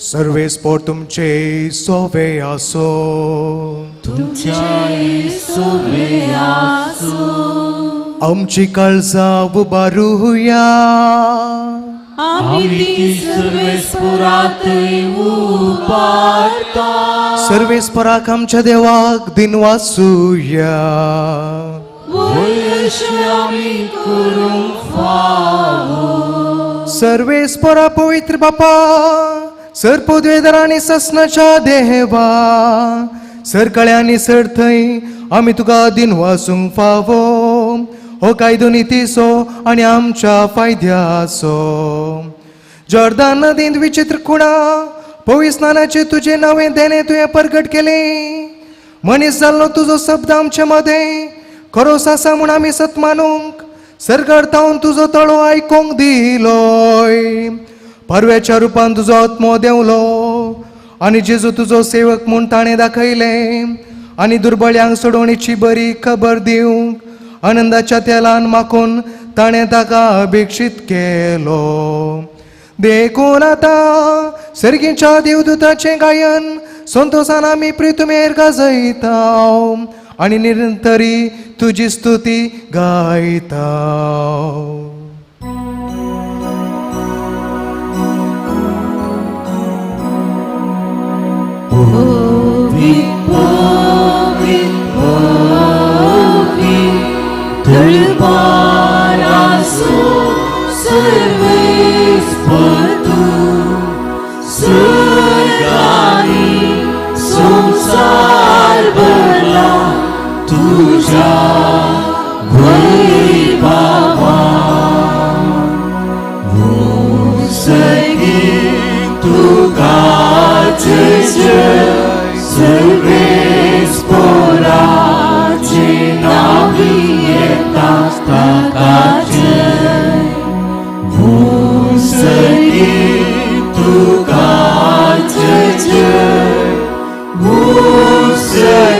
सर्वेस्पोर तुमचे सोवे आसो. तुमच्याय सोवे आसो. आमची काळजां उबारुया, आमी ती सर्वेस्पोरांतय उबारता. सर्वेस्पोराक आमच्या देवाक दिनवासुया. वयशी आमी करूंक फावो. सर्वेस्पोरा पवित्र बापा, सर पदवेदार आनी ससनाच्या देवा, सरकाळ्या आनी सर थंय आमी तुका दिनवासूंक फावो. हो कायदो नितीचो आनी आमच्या फायद्याचो. जॉर्दान नदींत विचित्र खुणा पवित्र स्नानाचें तुजें नवें देणें तुवें परगट केलें. मनीस जाल्लो तुजो शब्द आमचे मदें खरोस आसा म्हूण आमी सत मानूंक सरकार तावन तुजो तळो आयकूंक दिलोय. परव्याच्या रुपान तुजो आत्मो देंवलो आनी जेजू तुजो सेवक म्हूण ताणें दाखयलें आनी दुर्बळ्यांक सोडवणीची बरी खबर दिवंक आनंदाच्या तेलान माखून ताणें ताका अभिक्षीत केलो. देखून आतां सर्गीच्या देवदूताचें गायन संतोसान आमी प्रितुमेर गाजयता आनी निरंतरी तुजी स्तुती गायता. मळबार आसूं सर्वेस्पर तूं सर्गांनी संवसार भरला तुज्या वैभवान. मुसगीत तुका जय जय सर्वेस्पराचे नांवी येता ताका जय. मुसगीत तुका जय जय मुसगीत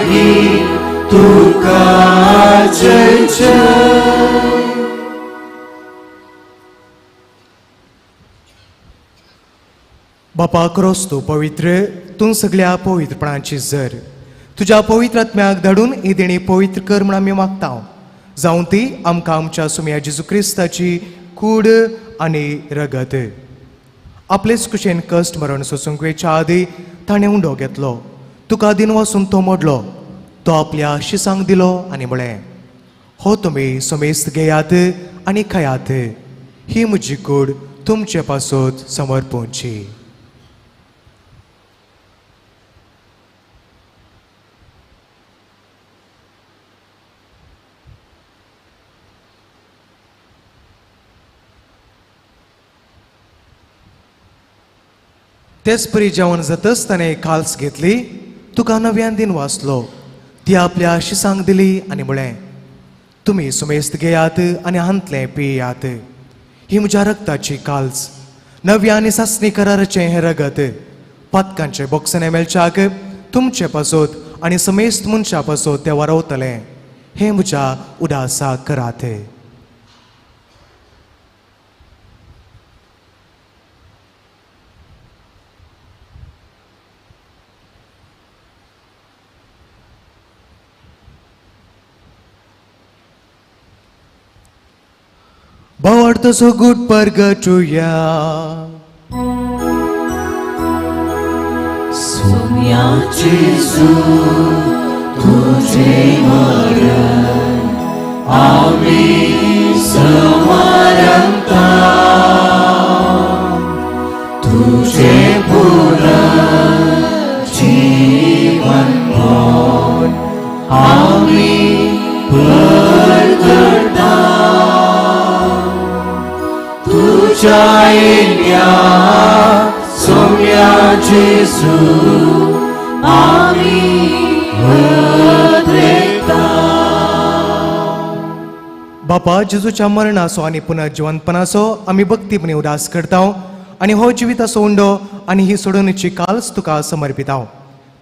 तुका जय जय. बापा क्रोस्तू पवित्र तूं सगळ्या पवित्रपणाची जर तुज्या पवित्र आत्म्याक धाडून ही देणी पवित्र कर म्हूण आमी मागता. जावं ती आमकां आमच्या सुमया जेजू क्रिस्ताची कूड आनी रगत. आपलेच कुशेन कश्ट मरण सोसूंक वेच्या आदी ताणें उंडो घेतलो, तुका दिनवासून तो मोडलो, तो आपल्या शिसांक दिलो आनी म्हळें, हो तुमी समेस्त घेयात आनी खायात, ही म्हजी कूड तुमचे पासत समर्पूंची. तेच परी जेवण जातच ताणें काल्स घेतली, तुका नव्यान दिन वाचलो, ती आपल्या शिसांक दिली आनी म्हळें, तुमी सुमेस्त घेयात आनी हांतलें पियात, ही म्हज्या रक्ताची काल्स, नव्या आनी सासणी कराराचें हें रगत, पातकांचें बोक्सणें मेळच्याक तुमचे पासत आनी समेस्त मनशां पासत तें वारवतलें, हें म्हज्या उदासाक करात. भावार्थाचो गूट परगटुया. सोम्या जेजू तुझे मरण आमी समारंता, तुझे पुनर्जीवन म्हूण आमी परगटा. तुझ्या येण्या सोम्या जेजू आमी वद्रेता. बापा जेजूच्या मरणाचो आनी पुनर्जिवंतपणाचो आमी भक्तीपणी उदास करता आनी हो जिविताचो उंडो आनी ही सोडवणेची काल्स तुका समर्पिता.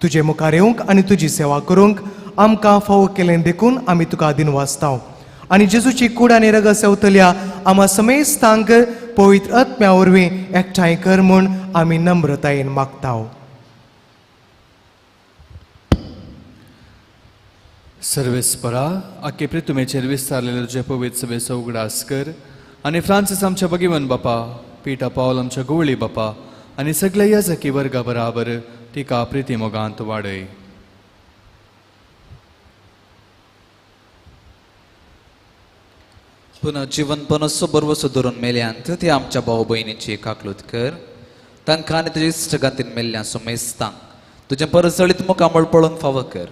तुजे मुखार येवंक आनी तुजी सेवा करूंक आमकां फावो केलें देखून आमी तुका दिनवासता आनी जेजूची कूड आनी रगत सेवतल्या आमा समेस्तांक पवित्र आत्म्या वरवीं एकठांय कर म्हूण आमी नम्रतायेन मागता. सर्वेस्परा आखे प्रितुमेचेर विस्तारलेले तुजे पवित्र सभेचो उगडास कर आनी फ्रांसीस आमच्या भगिवन बापा, पिटा पावल आमच्या गोवळी बापा आनी सगल्या याजकी वर्गा बराबर तिका प्रिती मोगांत वाडय. पुनः जिवनपणाचो बरवसो धरून मेल्यांत ते आमच्या भाव भयणीची काकलूत कर, तांकां आनी तुज्या इश्टगांतीन मेल्ल्या सुमेस्तांक तुजें परजळीत मुखामळ पळोवन फावो कर.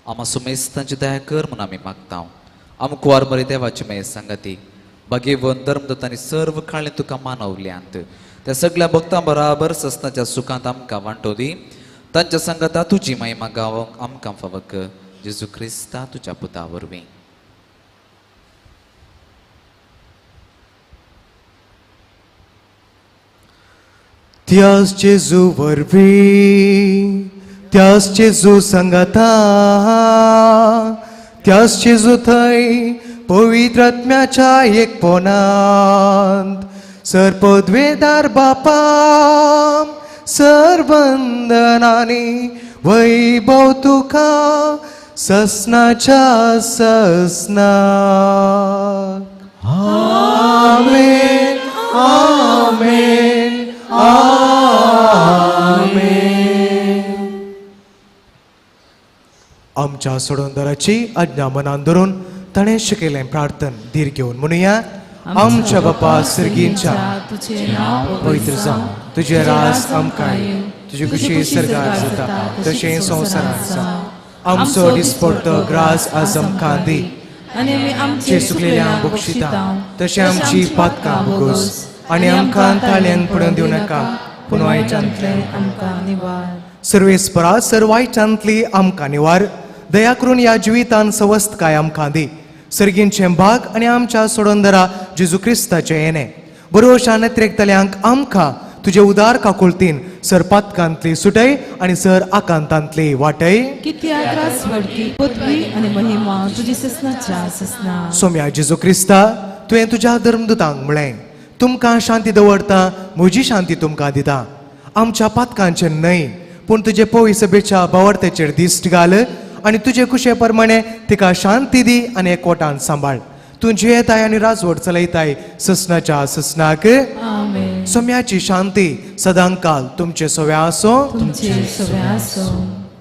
आमा सुमेस्तांची दया कर म्हूण आमी मागता. आमकुवार मरे देवाची मेय सांगाती बागेवन धर्मदत्त आनी सर्व काळें तुका मानवल्यांत त्या सगळ्या भक्तां बराबर सस्नाच्या सुखांत आमकां वांटो दी. तांच्या सांगाता तुजी महिमा गावंक आमकां फावो कर, जेजू क्रिस्ता तुज्या पुता वरवीं. त्यास जेजू वरवीं, त्यास जेजू सांगाता, त्यास जेजू थंय पवित्र आत्म्याच्या एकपणांत सर्पद्वेदार बापा सर्वंदनानी वैभव तुका ससनाच्या ससना. आमेन आमेन आमेन. आमच्या सोडवणदाराची आज्ञा मनान धरून ताणें शिकयलें प्रार्थन धीर घेवन म्हणुया. आमच्या बापा सर्गींच्या, तुझे नांव पवित्र जावं, तुजें राज आमकां येवं, तुजी खुशी सर्गार जाता तशें संवसारांत जावं. आमचो दिसपडतो ग्रास आज आमकां दी, आनी आमी आमचे सुकलेल्या बक्षिता तशें आमची पातकां भोगोस, आनी आमकां ताळ्यान पडून दिवं नाका, पूण वायटांतल्यान आमकां निवार. सर्वेस्परा सर वायटांतली आमकां निवार. दया करून ह्या जिवितान सवस्तकाय आमकां दी. सर्गींचें भाग आनी आमच्या सोडोंदरा जेजू क्रिस्ताचें येणें बरोवशा नत्रेकतल्यांक आमकां तुजे उदार काकुळतीन सर पातकांतली सुटय आनी सर आकांतांतली वाटय. कित्याक राजवडकी पदवी आनी महिमा तुजी ससनाच्या ससना. सोम्या जेजू क्रिस्ता, तुवें तुज्या धर्मदूतांक म्हळें, तुमकां शांती दवरता, म्हजी शांती तुमकां दिता. आमच्या पातकांचेर न्हय पूण तुजे पवी सभेच्या बावडतेचेर दिश्ट घाल आनी तुजे कुशे प्रमाणे तिका शांती दी आनी एकवटान सांबाळ. तूं जियेताय आनी राजवट चलयताय ससनाच्या ससनाक. आमेन. सोम्याची शांती सदांकाल तुमचे सव्या आसो. तुमचे सव्या आसो.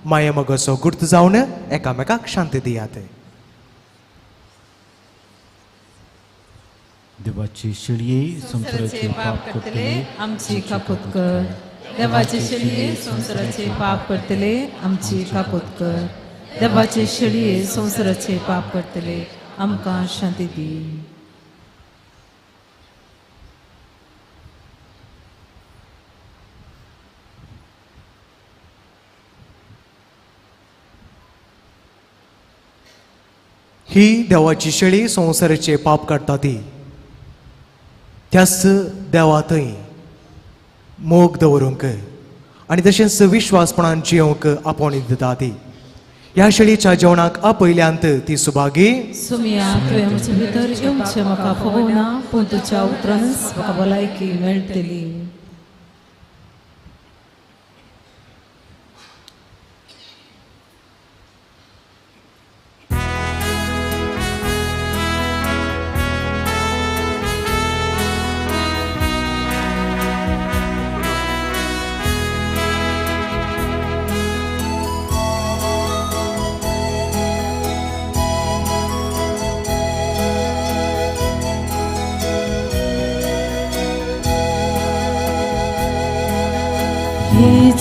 माये मगसो गुर्त जावन एकामेकाक शांती दियात. देवाची शेळये संवसाराचे पाप करतले आमची काकूत कर. देवाचे शेळये संवसाराचे पाप करतले आमची काकूत कर. देवाचे शेळये संवसाराचे पाप करतले आमकां शांती दी. ही देवाची शेळी संवसाराचे पाप काडटा ती त्याच देवा थंय मोग दवरूंक आनी तशेंच विश्वासपणान जियोवंक आपोवणी दिता ती. ह्या शेळीच्या जेवणाक आपयल्यांत ती सुभागी. सुमिया, तुवें म्हजे भितर येवचें म्हाका फवना, पूण तुज्या उतरानच म्हाका भलायकी मेळटली.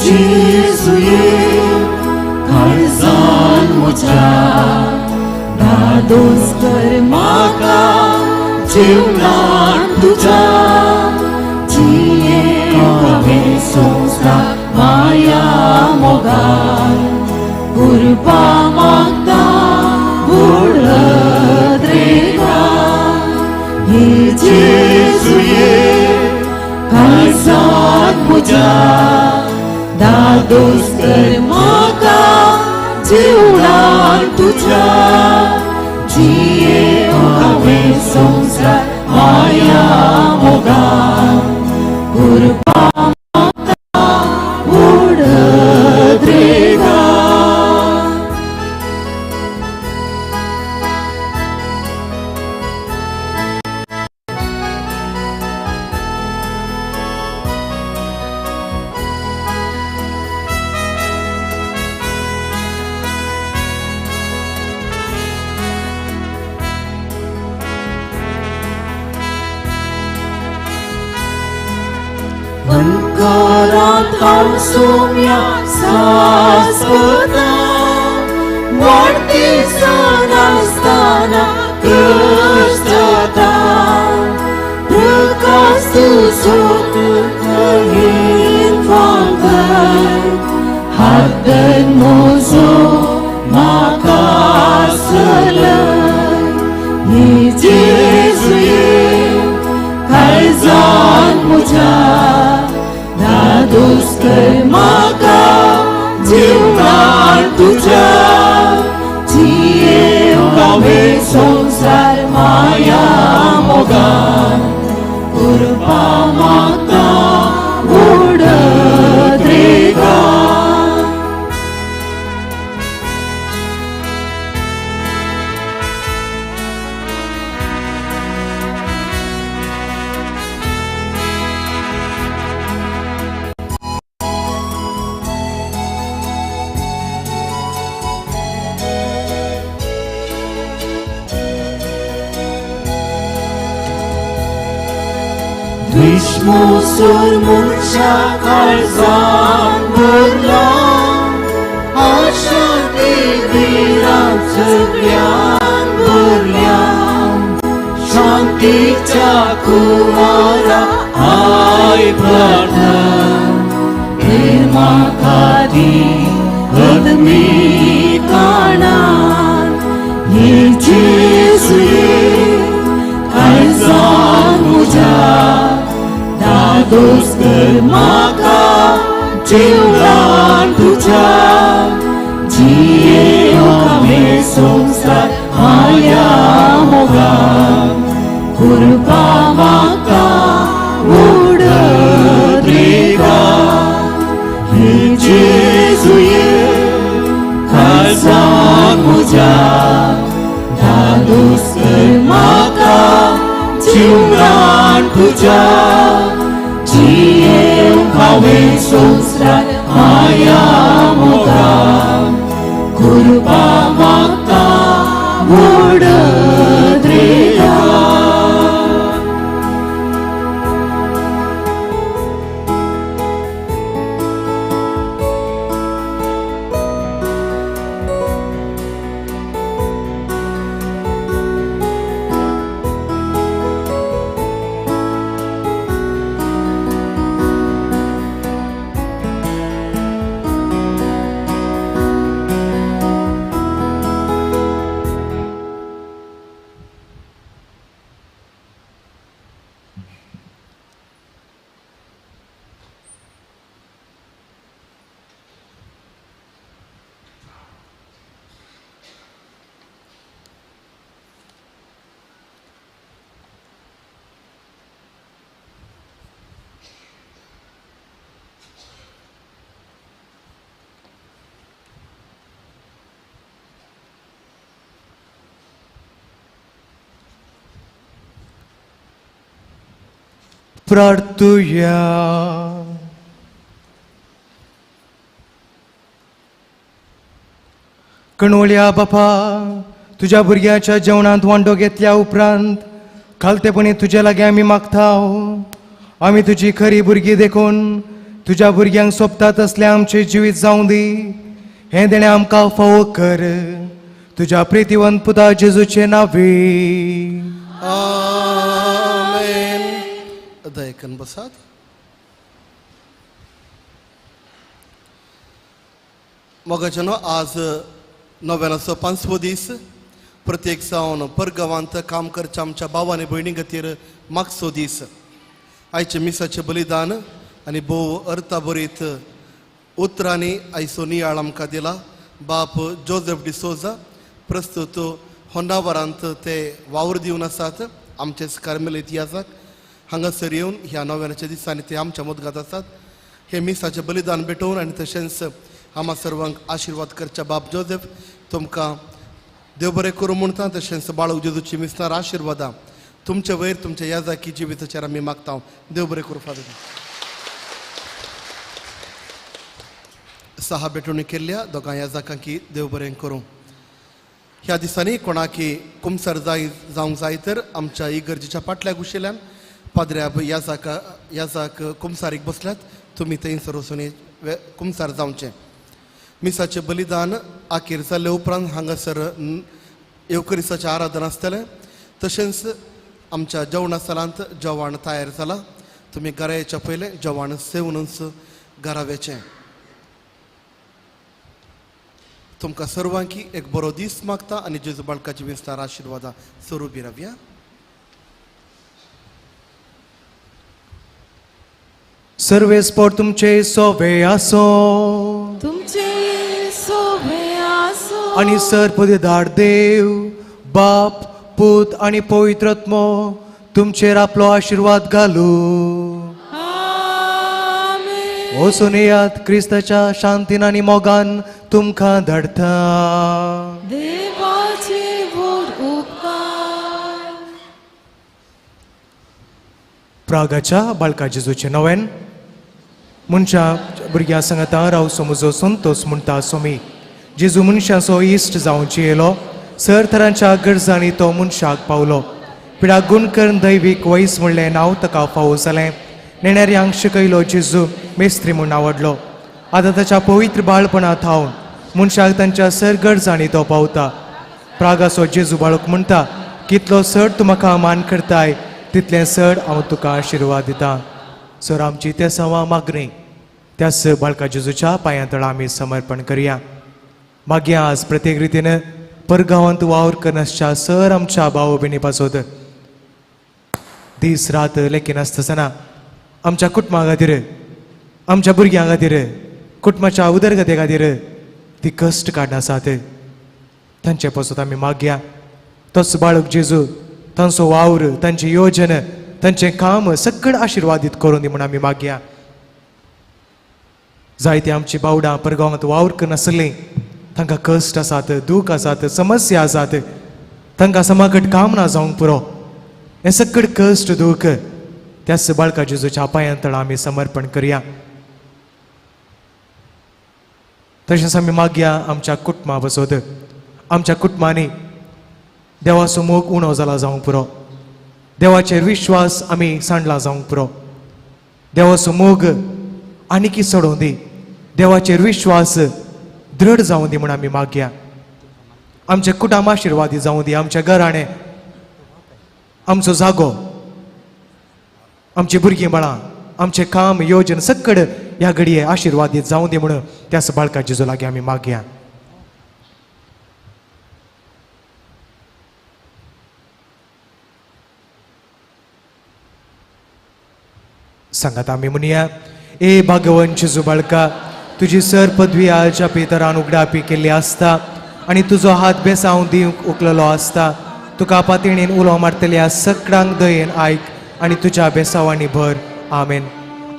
जेजूये काळजान म्हज्या दादोस कर म्हाका जीवनान तुज्या जियेवं हांवें संवसार माया मोगान कृपा मागता बुडत रेगा. हे जेजूये काळजान म्हज्या दादोस कर म्हाका जीवनान तुज्या जियेवं हांवें संवसार माया मोगान कृपा मागता बुडत रेगा. अंकारांत हांव सोम्या सासपता, वाडटी नासतना कश्ट जाता, प्रकाश तुजो तुका फांकर, हात धर म्हजो म्हाका चलय. हे जेजूये काळजान म्हज्या दादोस कर म्हाका जीवनान तुज्या जियेवं हांवें संवसार माया मोगान कृपा मागता बुडत रेगा. द्विश्मोसूर मनशा काळजान भरला आशा ते भिरांत सगळ्यान भरल्या शांतीच्या कुमारा I प्रार्थना म्हाका दी अदमी काणान ये जेजू ये काळजान म्हज्या दादोस कर म्हाका जिवनान तुज्या जियेवंक हांवें संवसार माया मोगान कृपा म्हाका उडत रेगा हे जेजू ये काळजान म्हज्या दादोस कर म्हाका जिवनान तुज्या जियेवंक हांवें संवसार माया मोगान कृपा म्हाका उडत रेगा. प्रार्थुया. कणवळ्या बापा, तुज्या भुरग्याच्या जेवणांत वांटो घेतल्या उपरांत खालतेपणी तुज्या लागीं आमी मागता. आमी तुजी खरी भुरगीं देखून तुज्या भुरग्यांक सोबता तसलें आमचें जिवीत जावं दी. हें देणें आमकां फावो कर तुज्या प्रितीवंत पुता जेजूचे नांवे. आमेन. दयकन बसात. मोगाच्यानो, आज नव्यानाचो पांचवो दीस. प्रत्येक जावन परगांवांत काम करच्या आमच्या भाव आनी भयणी खातीर मागचो दीस. आयचें मिसाचें बलिदान आनी भोव अर्थाभरीत उतरांनी आयचो नियाळ आमकां दिला बाप जोजफ डिसोजा. प्रस्तुत होंडावरांत ते वावर दिवन आसात आमचेच कार्मेल इतिहासाक. हांगासर येवन ह्या नव्यानाच्या दिसांनी ते आमच्या मदगात आसात. हे मिसाचें बलिदान भेटोवन आनी तशेंच आमा सर्वांक आशिर्वाद करच्या बाप जोजफ तुमकां देव बरें करूं म्हणटा. तशेंच बाळक जेजूची मिसनार आशिर्वादां तुमचे वयर तुमच्या याजाकी जिविताचेर आमी मागता. देव बरें करूं फादर. सहा भेटवणी केल्ल्या दोगां याजाकांकी देव बरें करूं. ह्या दिसांनी कोणाकी कुमसर जाय जावंक जाय तर आमच्या इगर्जेच्या पाटल्या गुशिल्ल्यान पाद्र्या याजाक कुमसारीक बसल्यात, तुमी थंयसर वचून कुमसार जावचें. मिसाचें बलिदान आखेर जाल्ले उपरांत हांगासर येवकरिसाचें आराधन आसतलें. तशेंच आमच्या जेवणा सालांत जेवण तयार जालां. तुमी घरा येच्या पयलें जेवण सेवनूच घरा वेचें. तुमकां सर्वांकी एक बरो दीस मागता आनी जेजू बाळकाची विस्तार आशिर्वादां स्वरुपी रावया. सर्वेस्पोर तुमचे सोवे आसो, तुमचे सोवे आसो. आनी सरपदेदार देव बाप पूत आनी पवित्र आत्मो तुमचेर आपलो आशिर्वाद घालू. आमेन. वचून येयात क्रिस्ताच्या शांतीन आनी मोगान तुमकां धाडटा. देवाचे व्हड उपकार. प्रागाच्या बाळका जेजूचें नवेन मनशां भुरग्यां सांगाता राव समजो संतोष म्हणटा सोमी. जेजू मनशाचो इश्ट जावंची येयलो, सर तरांच्या गरजांनी तो मनशाक पावलो. पिडा गुण करून दैवीक वैस म्हणलें नांव ताका फावो जालें. नेणाऱ्यांक शिकयलो जेजू मेस्त्री म्हूण आवडलो. आतां ताच्या पवित्र बाळपणा थावन मनशाक तांच्या सर गरजांनी तो पावता. प्रागाचो जेजू बाळक म्हणटा, कितलो चड तूं म्हाका मान करताय तितलें चड हांव तुका आशिर्वाद दितां. सर आमची ते सवा मागणी त्याच बाळका जेजूच्या पांयां तळा आमी समर्पण करया. मागीर आज प्रत्येक रितीन परगांवांत वावर करनासच्या सर आमच्या भाव भयणी पासत दीस रात लेखिनासतना आमच्या कुटुंबा खातीर, आमच्या भुरग्यां खातीर, कुटुंबाच्या उदरगते खातीर ती कश्ट काडनासात तांचे पासत आमी मागया. तोच बाळक जेजू तांचो वावर, तांची योजन, तांचें काम सगळें आशिर्वादीत करून दी म्हूण आमी मागया. जायते आमची बावडां परगांवांत वावर करनासलीं, तांकां कश्ट आसात, दूख आसात, समस्या आसात, तांकां समाकट काम ना जावंक पुरो. हें सगळें कश्ट दूख त्याच बाळका जेजूच्या पांयां तळा आमी समर्पण करया. तशेंच आमी मागया आमच्या कुटुंबा पासत. आमच्या कुटुंबांनी देवाचो मोग उणो जाला जावंक पुरो, देवाचेर विश्वास आमी सांडला जावंक पुरो. देवाचो मोग आनीकी चडोवं दी, देवाचेर विश्वास दृढ जावं दी म्हूण आमी मागया. आमचे कुटुंब आशिर्वादी जावं दी, आमच्या घराणें, आमचो जागो, आमची भुरगीं बाळां, आमचें काम योजन सगळें ह्या घडये आशिर्वादीत जावं दी म्हणून त्याच बाळका जेजू लागीं आमी मागया. सांगात आमी म्हणया, ए भागवन जेजू बाळका, तुजी सर पदवी आजच्या पितरान उगडापी केल्ली आसता आनी तुजो हात बेसांव दिवंक उखललो आसता. तुका पातणीन उलो मारतल्या सगळ्यांक दयेन आयक आनी तुज्या बेसांवांनी भर. आमेन.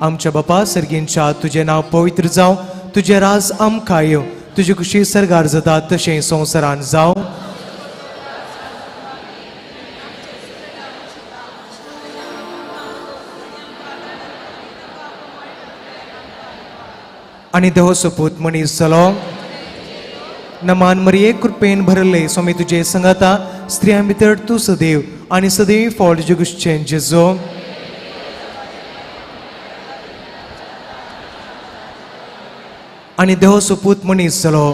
आमच्या बापा सर्गींच्या तुजें नांव पवित्र जावं, तुजें राज आमकां येवं, तुजी खुशी सर्गार जाता तशें संवसारान जावं. आनी देव सोपूत मनीस जालो. नमान मरिये कृपेन भरले, स्वामी तुजे संगाता, स्त्रियां भितर तूं सदैव आनी सदैव फळ जुगुशचें जेजो. आनी देव सोपूत मनीस जालो.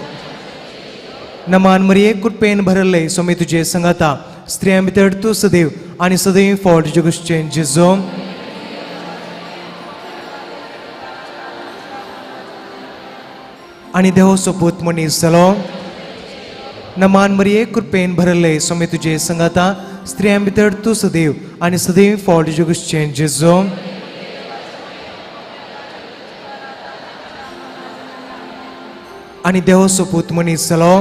नमान मरिये कृपेन भरले, स्वामी तुजे संगाता, स्त्रियां भितर तूं सदैव आनी सदैव फळ जुगुशचें जेजो. आनी देव सोपूत मनीस जालो. नमान मरिये कृपेन भरले, स्वामी तुजे संगाता, स्त्रियां भितर तूं सदैव आनी सदैव फळ जुगुशचें जेजो. आनी देव सोपूत मनीस जालो.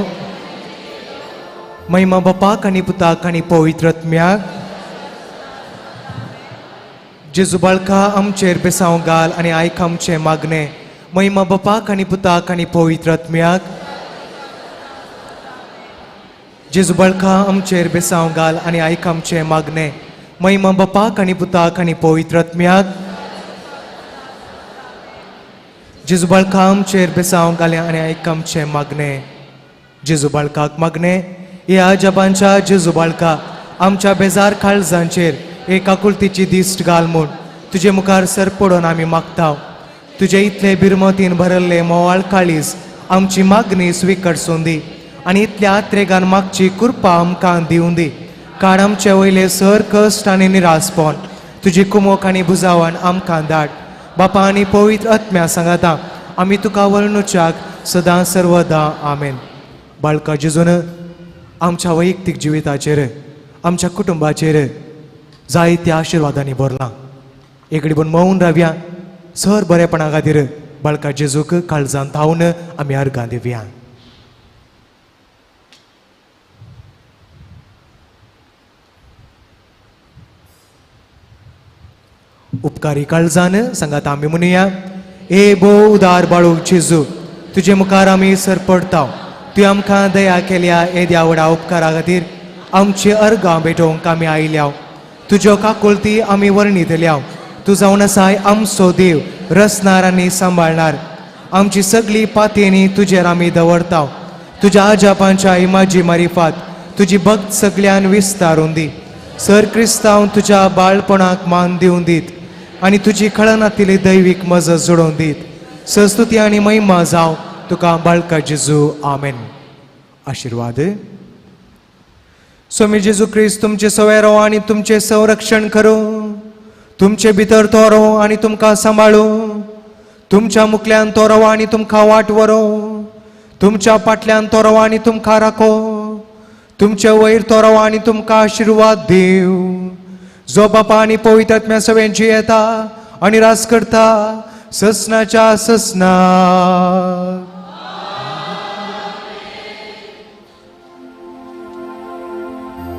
महिमा बापाक आनी पुताक आनी पवित्र आत्म्याक. जेजू बाळका आमचेर बेसांव घाल आनी आयक आमचें मागणें. महिमा बापाक आनी पुताक आनी पवित्र आत्म्याक. जेजू बाळका आमचेर बेसांव घाल आनी आयक आमचें मागणें. महिमा बापाक आनी पुताक आनी पवित्र आत्म्याक. जेजू बाळका आमचेर बेसांव घाल आनी आयक आमचें मागणें. जेजू बाळकाक मागणें, ह्या जबांच्या जेजू बाळका आमच्या बेजार काळजांचेर एक आकुलतीची दिश्ट घाल म्हूण तुजे मुखार सर पडून आमी मागता. तुजे इतले बिरमतीन भरल्ले मोवाळ काळीज आमची मागणी स्वीकारसून दी आनी इतल्या आत्रेगान मागची कृपा आमकां दिवं दी. काड आमचे वयले सर कश्ट आनी निरासपण, तुजी कुमोक आनी भुजावान आमकां धाड. बापा आनी पवित्र आत्म्या सांगाता आमी तुका वर्णुच्याक सदां सर्वदा. आमेन. बाळका जेजून आमच्या वैयक्तीक जिविताचेर, आमच्या कुटुंबाचेर जायत्या आशिर्वादांनी भरलां. एकडे पूण मौन रावया, सर बरेपणा खातीर बाळका जेजूक काळजान धांवन आमी अर्गां दिवया. उपकारी काळजान सांगात आमी म्हणुया, ए भोव उदार बाळूक जेजू, तुजे मुखार आमी सर पडता. तुवें आमकां दया केल्या येद्या व्हडा उपकारा खातीर आमची अर्गां भेटोवंक आमी आयल्या. तुज्यो काकुळती आमी वर्णितल्या. तूं जावन आसाय आमचो देव, रचणार आनी सांबाळणार. आमची सगळी पातयेनी तुजेर आमी दवरता. तुज्या आजापांच्या इमाजी मारिफात तुजी भक्त सगळ्यान विस्तारून दी. सर क्रिस्तांव तुज्या बाळपणाक मान दिवन दीत आनी तुजी खळनातिली दैवीक मजत जोडोवन दीत. सस्तुती आनी महिमा जावं तुका बाळका जेजू. आमेन. आशिर्वाद. स्वामी जेजू क्रिस्त तुमचे सवेरो आनी तुमचें संरक्षण करूं, तुमचे भितर तोरो आनी तुमकां सांबाळूं, तुमच्या मुखल्यान तोरो आनी तुमकां वाट व्हरूं, तुमच्या फाटल्यान तोरो आनी तुमकां राखो, तुमचे वयर तोरो आनी तुमकां आशिर्वाद दिवं. जो बापा आनी पवित्र आत्म्या सगळ्यांची येता आनी राज करता ससनाच्या ससना.